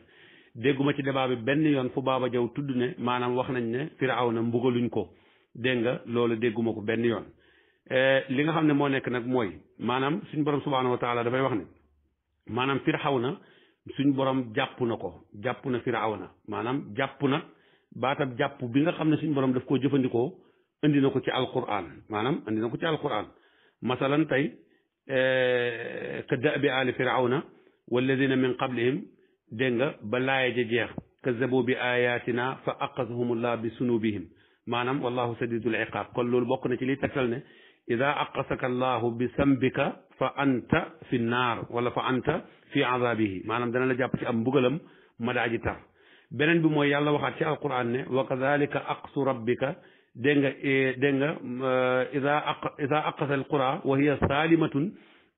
dégguma ci débat bi benn yoon fu Baba Diaw tudd ne maanaam wax nañ ne Firawna mbugaluñ ko dégg nga loolu dégguma ko benn yoon li nga xam ne moo nekk nag mooy maanaam suñ borom subhanahu wa taala dafay wax ne maanaam Firawna suñ borom jàpp na ko jàpp na Firawna maanaam jàpp na baatab jàpp bi nga xam ne suñ borom daf koo jëfandikoo indi na ko ci alquran maanaam indi na ko ci alquran masalan tey ka da'bi aali Firawna walladina min qablihim dégg nga ba laaya ja jeex kazzabu bi ayatina fa aqasahumullah bi sunubihim maanaam wallahu sadidul iqab kon loolu bokk na ci liy tegtal ne ida aqasaka allahu bi sambika fa anta fi naar wala fa anta fi azabihi maanaam dana la jàpp ci am mbugalam ma daa ji tar beneen bi mooy yàlla waxaat ci alquran ne wa kadalika aqsu rabbika dégg nga ida aqasa alqura wa hiya salimatun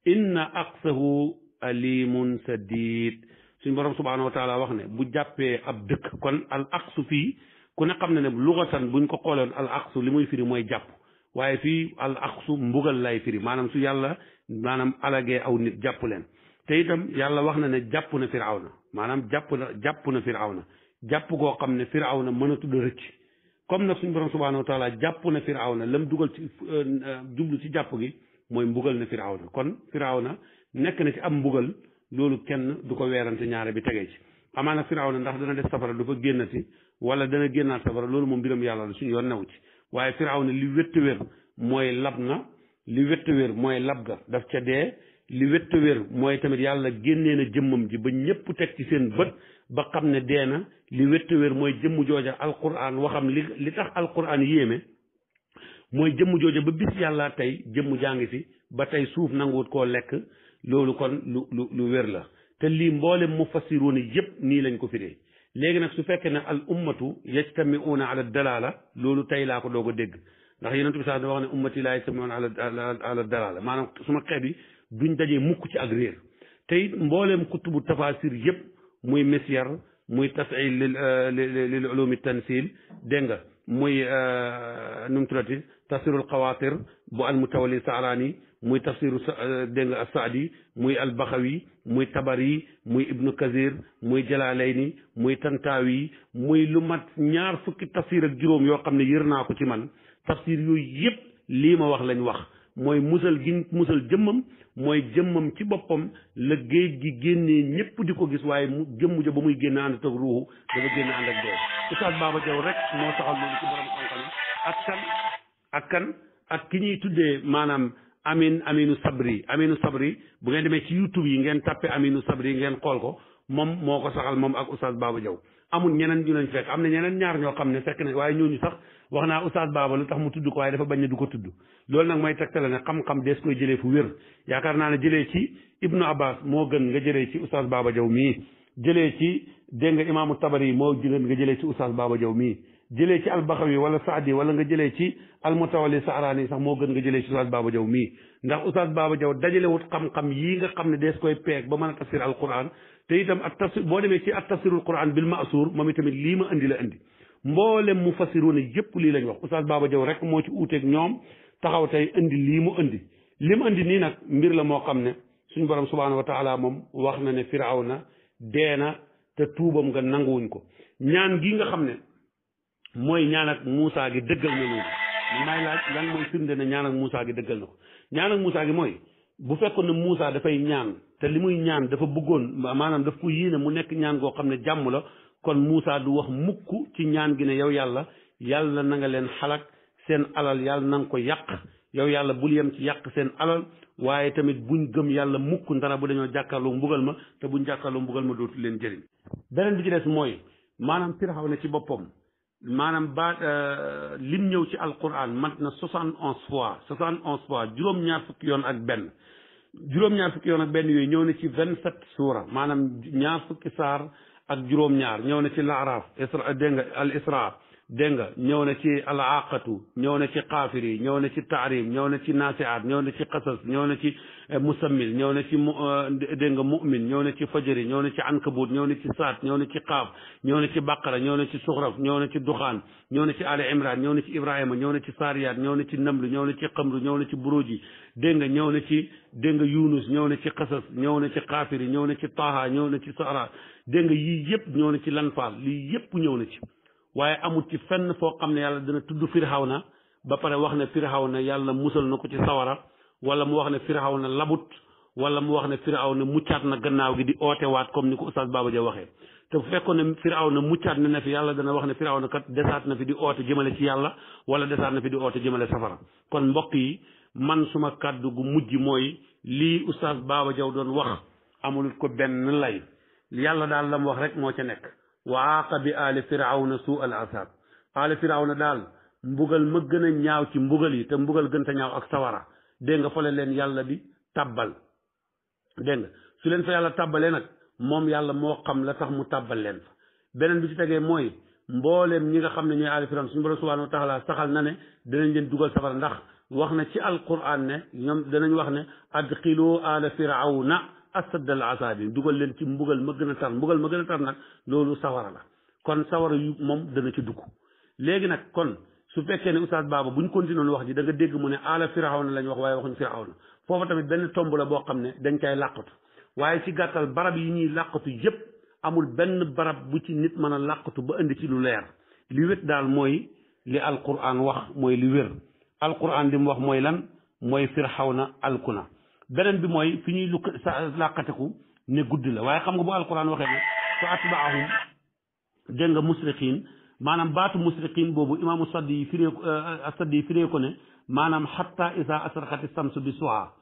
inna aqsahu alimun sadid suñ borom subhanahu wa taala wax ne bu jàppee ab dëkk kon al aqsu fii ku ne xam ne ne lugatan buñ ko xooloon al aqsu li muy firi mooy jàpp waaye fii al aqsu mbugal lay firi maanaam su yàlla maanaam alagee aw nit jàpp leen te itam yàlla wax na ne jàpp na Firawna maanaam jàpp na Firawna jàpp goo xam ne Firawna mën a tudd rëcc comme nag suñ borom subhanahu wa taala jàpp na Firawna lam dugal ci jublu ci jàpp gi mooy mbugal na Firawna kon Firawna nekk na ci am mbugal loolu kenn du ko weerante ñaare bi tegee ci amaana Firawna ndax dana def safara du fa génnati wala dana génnaat safara loolu moom mbiram yàlla la suñu yoon new ci waaye Firawna li wétt wér mooy lab na li wétt wér mooy lab ga daf ca dee li wétt wér mooy tamit yàlla génnee na jëmmam ji ba ñëpp teg ci seen bët ba xam ne dee na li wétt wér mooy jëmm jooja alquran waxam li tax alquran yéeme mooy jëmm jooja ba bis yàlla tey jëmm jàngi fi ba tey suuf nanguwut koo lekk loolu kon lu wér la te lii mboolem mufassiruuna yëpp nii lañ ko firee léegi nag su fekkee ne al ummatu yajtamiuuna ala dalala loolu tey laa ko doog a dégg ndax yonent bi sax da wax ne ummati laa yajtamiuuna ala dalala maanaam suma xeet yi duñ dajee mukk ci ak réer te it mboolem kutubu tafasir yëpp muy misyar muy tasil lil ulumi tansil dégg nga muy nu mu tuddati tafsirul xawaatir bu al mutawalli saarani muy tafsiru dégg nga as-saadi muy al baxawi muy tabari muy ibnu kasir muy jalaalayni muy tantaawi muy lu mat ñaar fukki tafsir ak juróom yoo xam ne yër naa ko ci man tafsir yooyu yëpp lii ma wax lañ wax mooy musal gi musal jëmmam mooy jëmmam ci boppam la géej gi génnee ñëpp di ko gis waaye mu jëmm ja ba muy génn ànd ak ruuxu dafa génn ànd ak dee Oustaz Baba Diaw rek moo saxal loolu ci borom xam-xam ak kan ak ki ñuy tuddee maanaam Aminu Sabri bu ngeen demee ci YouTube yi ngeen tappe Aminu Sabri ngeen xool ko moom moo ko saxal moom ak Oustaz Baba Diaw amul ñeneen ñu leen fekk am na ñeneen ñaar ñoo xam ne fekk na waaye ñooñu sax wax naa Oustaz Baba lu tax mu tudd ko waaye dafa bañ ne du ko tudd loolu nag mooy tegtale ne xam-xam dees koy jëlee fu wér yaakaar naa ne jëlee ci Ibnu Abbas moo gën nga jëlee ci Oustaz Baba Diaw mii jëlee ci dégg nga imaamu Tabari moo gën nga jëlee ci Oustaz Baba Diaw mii jëlee ci albaxawi wala saadi wala nga jëlee ci almutawalli saarani sax moo gën nga jëlee ci Oustaz Baba Diaw mii ndax Oustaz Baba Diaw dajalewut xam-xam yii nga xam ne dees koy peeg ba mën a tafsir alquran te itam ak tafsir boo demee ci ak tafsirul quran bil ma'suur moom itamit lii ma indi la indi mboolem mu fassiroon yëpp lii lañ wax Oustaz Baba Diaw rek moo ci uuteeg ñoom taxaw tey indi lii mu indi li mu indi nii nag mbir la moo xam ne suñu borom subhaanahu wa taala moom wax na ne Firawna dee na te tuubam nga nanguwuñ ko ñaan gi nga xam ne mooy ñaan ak Moussa gi dëggal na loolu may laaj lan mooy firnde ne ñaan ak Moussa gi dëggal na ko ñaan ak Moussa gi mooy bu fekkoon ne Moussa dafay ñaan te li muy ñaan dafa bëggoon maanaam daf ko yéene mu nekk ñaan goo xam ne jàmm la kon Moussa du wax mukk ci ñaan gi ne yow yàlla na nga leen xalak seen alal yàlla na nga ko yàq yow yàlla bul yem ci yàq seen alal waaye tamit buñ gëm yàlla mukk ndara bu dañoo jàkkaarloo mbugal ma te buñ jàkkaarloo mbugal ma dootu leen jëriñ beneen bi ci des mooy maanaam Firawna ci boppam maanaam lim ñëw ci alquran mat na 71 fois juróom-ñaar fukki yoon ak benn yooyu ñëw na ci 27 suura maanaam ñaar fukki saar ak juróom-ñaar ñëw na ci laaraaf isra dégg nga al isra dégg nga ñëw na ci al aqatu ñëw na ci xaafiri ñëw na ci taarim ñëw na ci naasiaat ñëw na ci qasas ñëw na ci musammil ñëw na ci dégg nga mu'min ñëw na ci fajari ñëw na ci ankabut ñëw na ci saat ñëw na ci qaaf ñëw na ci baqara ñëw na ci suxraf ñëw na ci duxaan ñëw na ci ali imran ñëw na ci ibrahima ñëw na ci saariyaat ñëw na ci namlu ñëw na ci xamru ñëw na ci buruji dégg nga ñëw na ci dégg nga yunus ñëw na ci qasas ñëw na ci xaafiri ñëw na ci taaha ñëw na ci sara dégg nga yii yëpp ñëw na ci lanfaal lii yëpp ñëw na ci waaye amul ci fenn foo xam ne yàlla dina tudd Firawna ba pare wax ne Firawna yàlla musal na ko ci sawara wala mu wax ne Firawna labut wala mu wax ne Firawna muccaat na gannaaw gi di oote waat comme ni ko Oustaz Baba Diaw waxee te bu fekkoon ne Firawna muccaat na ne fi yàlla dana wax ne Firawna kat desaat na fi di oote jëmale ci yàlla wala desaat na fi di oote jëmale safara kon mbokk yi man suma kàddu gu mujj mooy lii Oustaz Baba Diaw doon wax amul ko benn lay yàlla daal la mu wax rek moo ca nekk wa aaqa bi aali firawna suu al azab aali firawna daal mbugal ma gën a ñaaw ci mbugal yi te mbugal gën ta ñaaw ak sawara dégg nga fa la leen yàlla di tàbbal dégg nga su leen fa yàlla tàbbalee nag moom yàlla moo xam la tax mu tàbbal leen fa beneen bi ci tegee mooy mbooleem ñi nga xam ne ñooy aali firawna suñu borom subhanahu wa taala saxal na ne danañ leen dugal safara ndax wax na ci alquran ne ñoom danañ wax ne adxilu aala firawna asaddal asabi dugal leen ci mbugal ma gën a tar mbugal ma gën a tar nag loolu sawara la kon sawara yu moom dana ci dugg léegi nag kon su fekkee ne Oustaz Baba buñ continué wax ji da nga dégg mu ne aala firawna lañ wax waaye waxuñ firawna foofa tamit benn tomb la boo xam ne dañ cay làqatu waaye ci gàttal barab yi ñuy làqatu yépp amul benn barab bu ci nit mën a làqatu ba indi ci lu leer li wét daal mooy li alquran wax mooy li wér alquran li mu wax mooy lan mooy firawna alkuna beneen bi mooy fi ñuy làqateku ne guddi la waaye xam nga bu alquran waxee ne fa atbaahum dégg nga musriqin maanaam baatu musriqin boobu imaamu saddi yi firee ko ne maanaam xatta isa asraqati samsu bi suha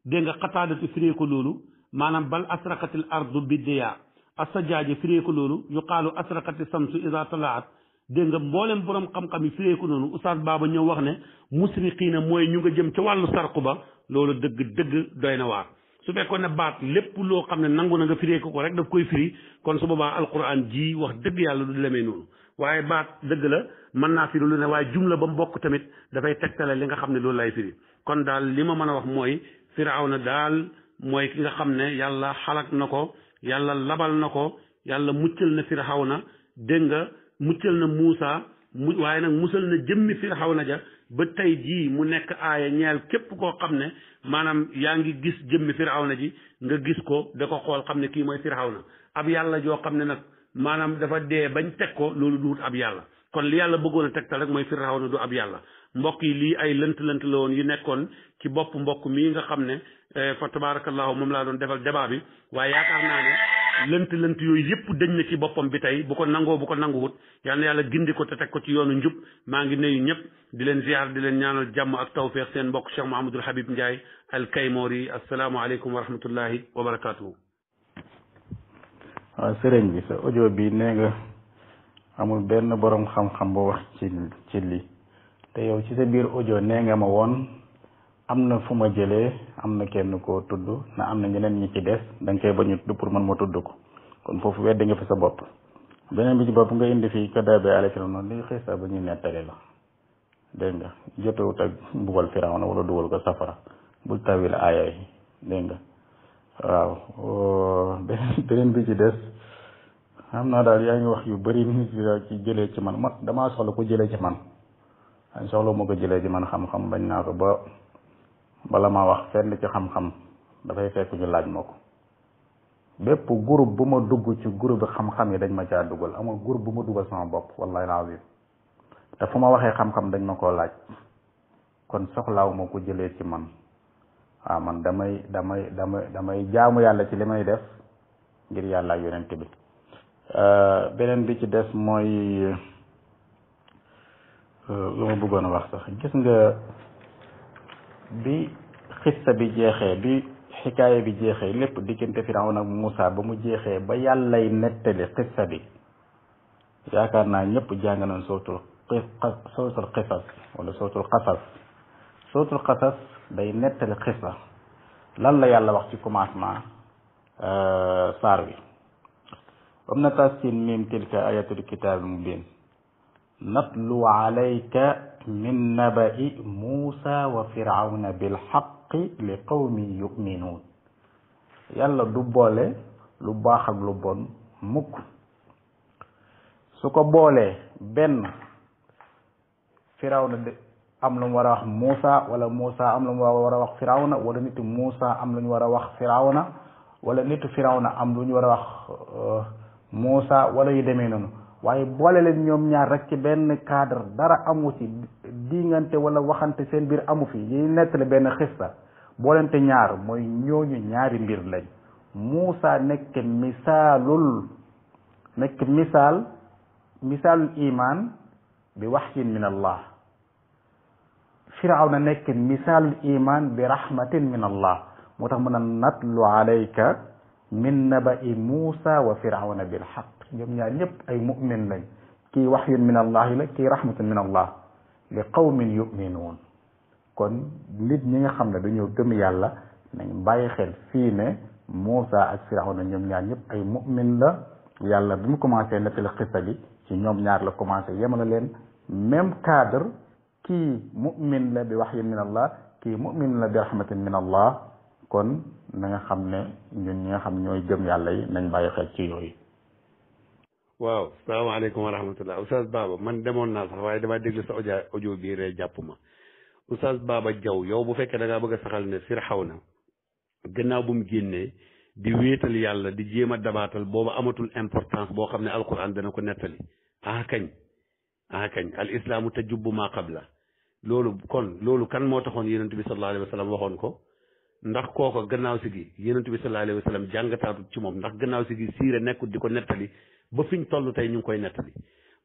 dégg nga xataadatu firee ko loolu maanaam bal asraqatil ardu bi diya asajaaji firee ko loolu yuqaalu asraqati samsu isa talaat dégg nga mboolem borom xam-xam yi firee ko noonu Oustaz Baba ñëw wax ne musriqina mooy ñu nga jëm ca wàllu sarku ba loolu dëgg doy na waar su fekkoon ne baat lépp loo xam ne nangu na nga firee ko rek daf koy firi kon su boobaa alquran ji wax dëgg yàlla du demee noonu waaye baat dëgg la mën naa firi lu ne waaye jumla ba mu bokk tamit dafay tegtale li nga xam ne loolu lay firi kon daal li ma mën a wax mooy firawna daal mooy ki nga xam ne yàlla xalak na ko yàlla labal na ko yàlla muccal na Firawna dégg nga muccal na Muusa waaye nag musal na jëmmi Firawna ja ba tey jii mu nekk aaya ñeel képp koo xam ne maanaam yaa ngi gis jëmmi Firawna ji nga gis ko da ko xool xam ne kii mooy Firawna ab yàlla joo xam ne nag maanaam dafa dee bañ teg ko loolu duut ab yàlla kon li yàlla bëggoon a tegtal rek mooy Firawna du ab yàlla mbokk yi lii ay lënt-lënt la woon yu nekkoon ci bopp mbokk mii nga xam ne fa tabarakallahu moom laa doon defal débat bi waaye yaakaar naa ne lënt-lënt yooyu yëpp dañ na ci boppam bi tey bu ko nangoo bu ko nanguwut yal na yàlla gindi ko te teg ko ci yoonu njub maa ngi nuyu ñëpp di leen ziar di leen ñaanal jàmm ak tawfeex seen mbokk Cheikh Mouhamadoul Habib Ndiaye al Kaymori asalaamaaleykum wa rahmatullahi wa barakatuhu. waaw sëriñ bi sa audio bi nee nga amul benn borom xam-xam bu wax ci li te yow ci sa biir audio nee nga ma woon am na fu ma jëlee am na kenn koo tudd na am na ñeneen ñi ci des da nga koy bañ a tudd pour man ma tudd ko kon foofu weddi nga fi sa bopp beneen bi ci bopp nga indi fii kaddabe alayhi noonu li xëy sa ba ñuy nettali la dégg nga jotewut ak mbugal Firawna wala dugal ko safara bul tawil aaya yi dégg nga waaw beneen bi ci des xam naa daal yaa ngi wax yu bëri nit ci jëlee ci man damaa soxla ko jëlee ci man soxla moo ko jëlee ci man xam-xam bañ naa ko ba bala maa wax fenn ci xam-xam dafay fekk ñu laaj ma ko bépp groupe bu ma dugg ci groupe bi xam-xam yi dañ ma caa dugal amul groupe bu ma dugal sama bopp wallahi alazim te fu ma waxee xam-xam dañ ma koo laaj kon soxlaaw ma ko jëlee ci man waaw man damay jaamu yàlla ci li may def ngir yàlla ak yonent bi beneen bi ci des mooy lu ma bëggoon a wax sax gis nga bi xissa bi jeexee bi xikaaya bi jeexee lépp diggante Firawna ak Muusa ba mu jeexee ba yàllay nettali xissa bi yaakaar naa ñëpp jàng nañ suratul qisas wala suratul qasas day nettali xissa lan la yàlla wax ci commencement saar bi bam na tassin mim tilka ayatul kitaabil mubin natlu alayka min naba'i Muusa wa Firawna bilxaqi li qawmi yuminuun yàlla du boole lu baax ak lu bon mukk su ko boolee benn Firawna de am lu mu war a wax Muusa wala Muusa am lu mu war a wax Firawna wala nitu Muusa am lu ñu war a wax Firawna wala nitu Firawna am lu ñu war a wax Muusa wala yu demee noonu waaye boole leen ñoom ñaar rek ci benn cadre dara amu ci diingante wala waxante seen biir amu fi yi nettali benn xista boolente ñaar mooy ñooñu ñaari mbir lañ Muusa nekk misaalul iman bi waxyin min Allah Firawna nekk misaalul iman bi rahmatin min Allah moo tax mën a natlu alayka min naba'i Muusa wa Firawna bil haqq ñoom ñaar ñëpp ay mu'min lañ kii waxyun min Allah la kii rahmatun min Allah li qawmin yu'minuun kon nit ñi nga xam ne dañoo gëm yàlla nañ bàyyi xel fii ne Muusa ak Firawna ñoom ñaar ñëpp ay mu'min la yàlla bi mu commencé nettali xissa bi ci ñoom ñaar la commencé yemale leen même cadre kii mu'min la bi waxyin min Allah kii mu'min la bi rahmatin min Allah kon na nga xam ne ñun ñi nga xam ñooy gëm yàlla yi nañ bàyyi xel ci yooyu. waaw salaamaaleykum wa rahmatullah Oustaz Baba man demoon naa sax waaye damaa déglu sa audio bii rek jàpp ma Oustaz Baba Diaw yow bu fekkee da ngaa bëgg a saxal ne Firawna gannaaw bu mu génnee di wéetal yàlla di jéem a dabaatal boobu amatul importance boo xam ne alquran dana ko nettali kañ al islaamu tajubbu maa qabla loolu kan moo taxoon yonent bi sallallahu alayhi wa sallam waxoon ko ndax kooko gannaaw si gi yonent bi sallallahu alayhi wa sallam jàngataatut ci moom ndax gannaaw si gi siire nekkul di ko nettali ba fiñ toll tey ñu ngi koy nettali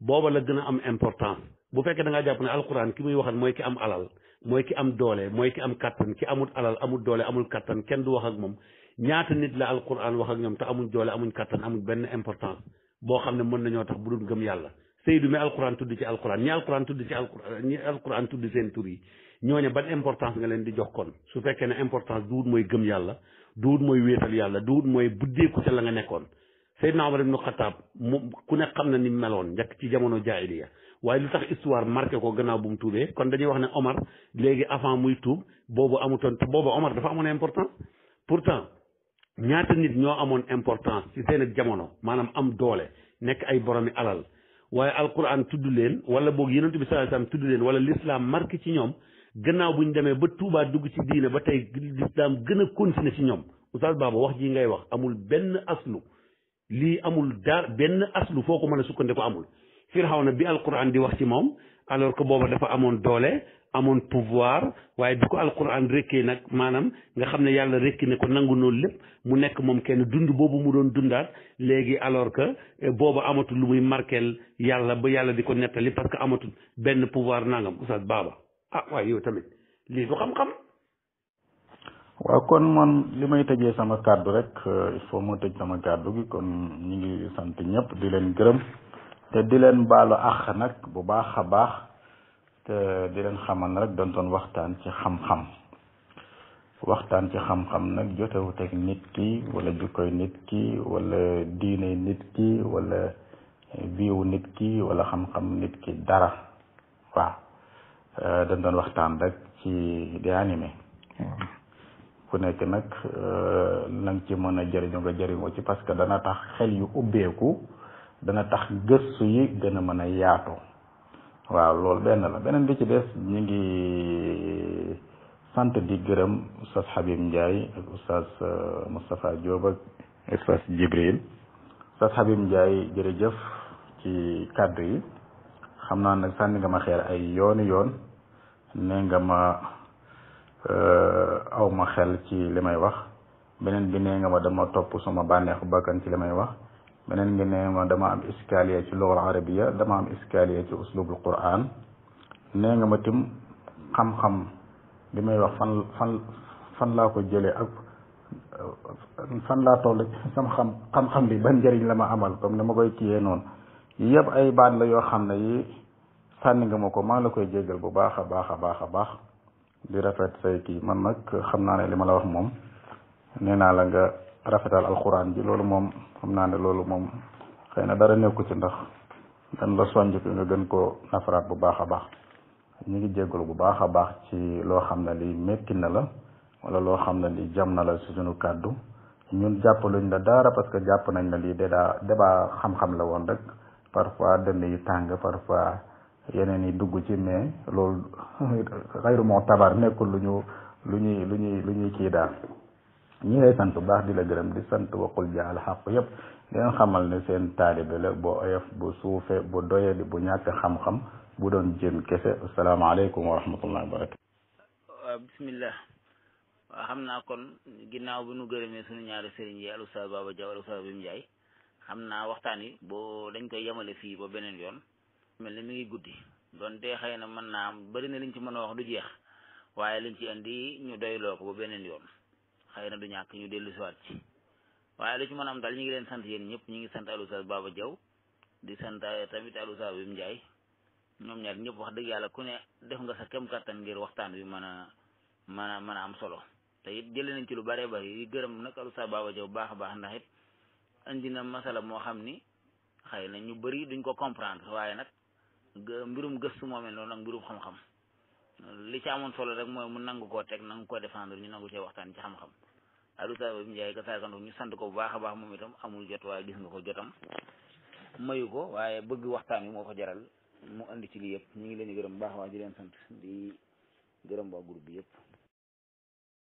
booba la gën a am importance bu fekkee da ngaa jàpp ne alquran ki muy waxat mooy ki am alal mooy ki am doole mooy ki am kattan ki amul alal amul doole amul kattan kenn du wax ak moom ñaata nit la alquran wax ak ñoom te amuñ doole amuñ kattan amuñ benn importance boo xam ne mën nañoo tax bu dul gëm yàlla Seydou mi alquran tudd ci alquran ñi alquran tudd seen tur yi ñooñu ban importance nga leen di jox kon su fekkee ne importance duwut mooy gëm yàlla duwut mooy wéetal yàlla duwut mooy buddeeku ca la nga nekkoon Seydina Omar ibnu Xataab mu ku ne xam na ni meloon njëkk ci jamono jaahiliya waaye lu tax histoire marqué ko gannaaw bu mu tuubee kon dañuy wax ne Omar léegi avant muy tuub boobu amutoon te boobu Omar dafa amoon importance pourtant ñaata nit ñoo amoon importance ci seen jamono maanaam am doole nekk ay boromi alal waaye alquran tudd leen wala boog yonent bi sallallahu alayhi wasallam tudd leen wala l'islam marqué ci ñoom gannaaw bu ñu demee ba Tuubaa dugg ci diine ba tey l'islam gën a continuer ci ñoom Oustaz Baba wax ji ngay wax amul benn aslu lii amul daar benn aslu foo ko mën a sukkandiku amul Firawna bi alquran di wax ci moom alors que booba dafa amoon doole amoon pouvoir waaye bi ko alquran rekkee nag maanaam nga xam ne yàlla rekki ne ko nangu noonu lépp mu nekk moom kenn dund boobu mu doon dundaat léegi alors que booba amatul lu muy marqueel yàlla ba yàlla di ko nettali parce que amatul benn pouvoir nangam Oustaz Baba ah waaye yow tamit lii du xam-xam. waaw kon man li may tëjee sama kàddu rek il faut ma tëj sama kàddu gi kon ñu ngi sant ñëpp di leen gërëm te di leen baalu àq nag bu baax a baax te di leen xamal rek doon waxtaan ci xam-xam waxtaan ci xam-xam nag jotewut ak nit ki wala jukkoy nit ki wala diine nit ki wala biiwu nit ki wala xam-xam nit ki dara waaw doon waxtaan rek ci di animé ku nekk nag nang ci mën a jëriñu nga jëriñoo ci parce que dana tax xel yu ubbeeku dana tax gëstu yi gën a mën a yaatu waaw loolu benn la beneen bi ci des ñu ngi sant di gërëm Oustaz Habib Ndiaye ak Oustaz Moustapha Diop ak Oustaz Jibril Oustaz Habib Ndiaye jërëjëf ci kàddu yi xam naa nag sànni nga ma xeer ay yooni yoon ne nga ma aw ma xel ci li may wax beneen bi nee nga ma dama topp sama bànneexu bakkan ci li may wax beneen bi nee ma dama am iskaliya ci lugal arabiya dama am iskaliya ci uslubul quran nee nga ma tim xam-xam li may wax fan laa ko jëlee ak fan laa toll sama xam-xam bi ban njëriñ la ma amal comme ni ma koy kiyee noonu yëpp ay baat la yoo xam ne yi sànni nga ma ko maa la koy jéggal bu baax a baax a baax a baax di rafet say kii man nag xam naa ne li ma la wax moom nee naa la nga rafetal alxuraan ji loolu moom xam naa ne loolu moom xëy na dara nekku ci ndax dan la soññ ki nga gën koo nafaraat bu baax a baax ñu ngi jéggalu bu baax a baax ci loo xam ne li métti na la wala loo xam ne li jam na la si suñu kàddu ñun jàppaluñ la dara parce que jàpp nañ la lii débat xam-xam la woon rek parfois dënn yi tàng parfois yeneen yi dugg ci mais loolu xayru moo tabar nekkul lu ñuy kii daal ñi ngay sant bu baax di la gërëm di sant waqul jaal xaq yëpp di leen xamal ne seen taalibe la bu oyof bu suufe bu doyadi bu ñàkk xam-xam bu doon jëm kese asalaamaaleykum wa rahmatullahi wa barakatu waaw bismillah waaw xam naa kon ginnaaw bi nu gërëmee suñu ñaari sëriñ yi al Oustaz Baba Diaw al Oustaz Habib Ndiaye xam naa waxtaan yi boo dañ koy yemale fii ba beneen yoon mel ni mi ngi guddi donte xëy na mën naa am bëri na liñ ci mën a wax du jeex waaye liñ ci indi ñu doyloo ko ba beneen yoon xëy na du ñàkk ñu dellu siwaat ci waaye lu ci mën a am daal ñu ngi leen sant yéen ñëpp ñu ngi sant al Oustaz Baba Diaw di sant tamit al Oustaz Habib Ndiaye ñoom ñaar ñëpp wax dëgg yàlla ku ne def nga sa kem kattan ngir waxtaan wi mën a am solo te it jëlee nañ ci lu bëree bëri yi gërëm nag al Oustaz Baba Diaw baax a baax ndax it indi na masala moo xam ni xëy na ñu bëri duñ ko comprendre waaye nag mbirum gëstu moomee noonu nag mbirum xam-xam li ci amoon solo rek mooy mu nangu koo teg nangu koo défendre ñu nangu cee waxtaan ci xam-xam al Oustaz Habib Ndiaye ka saarkandu ñu sant ko bu baax a baax moom itam amul jot waaye gis nga ko jotam mayu ko waaye bëgg waxtaan wi moo ko jaral mu andi ci lii yëpp ñu ngi leen di gërëm baax waa di leen sant di gërëm waa groupe bi yëpp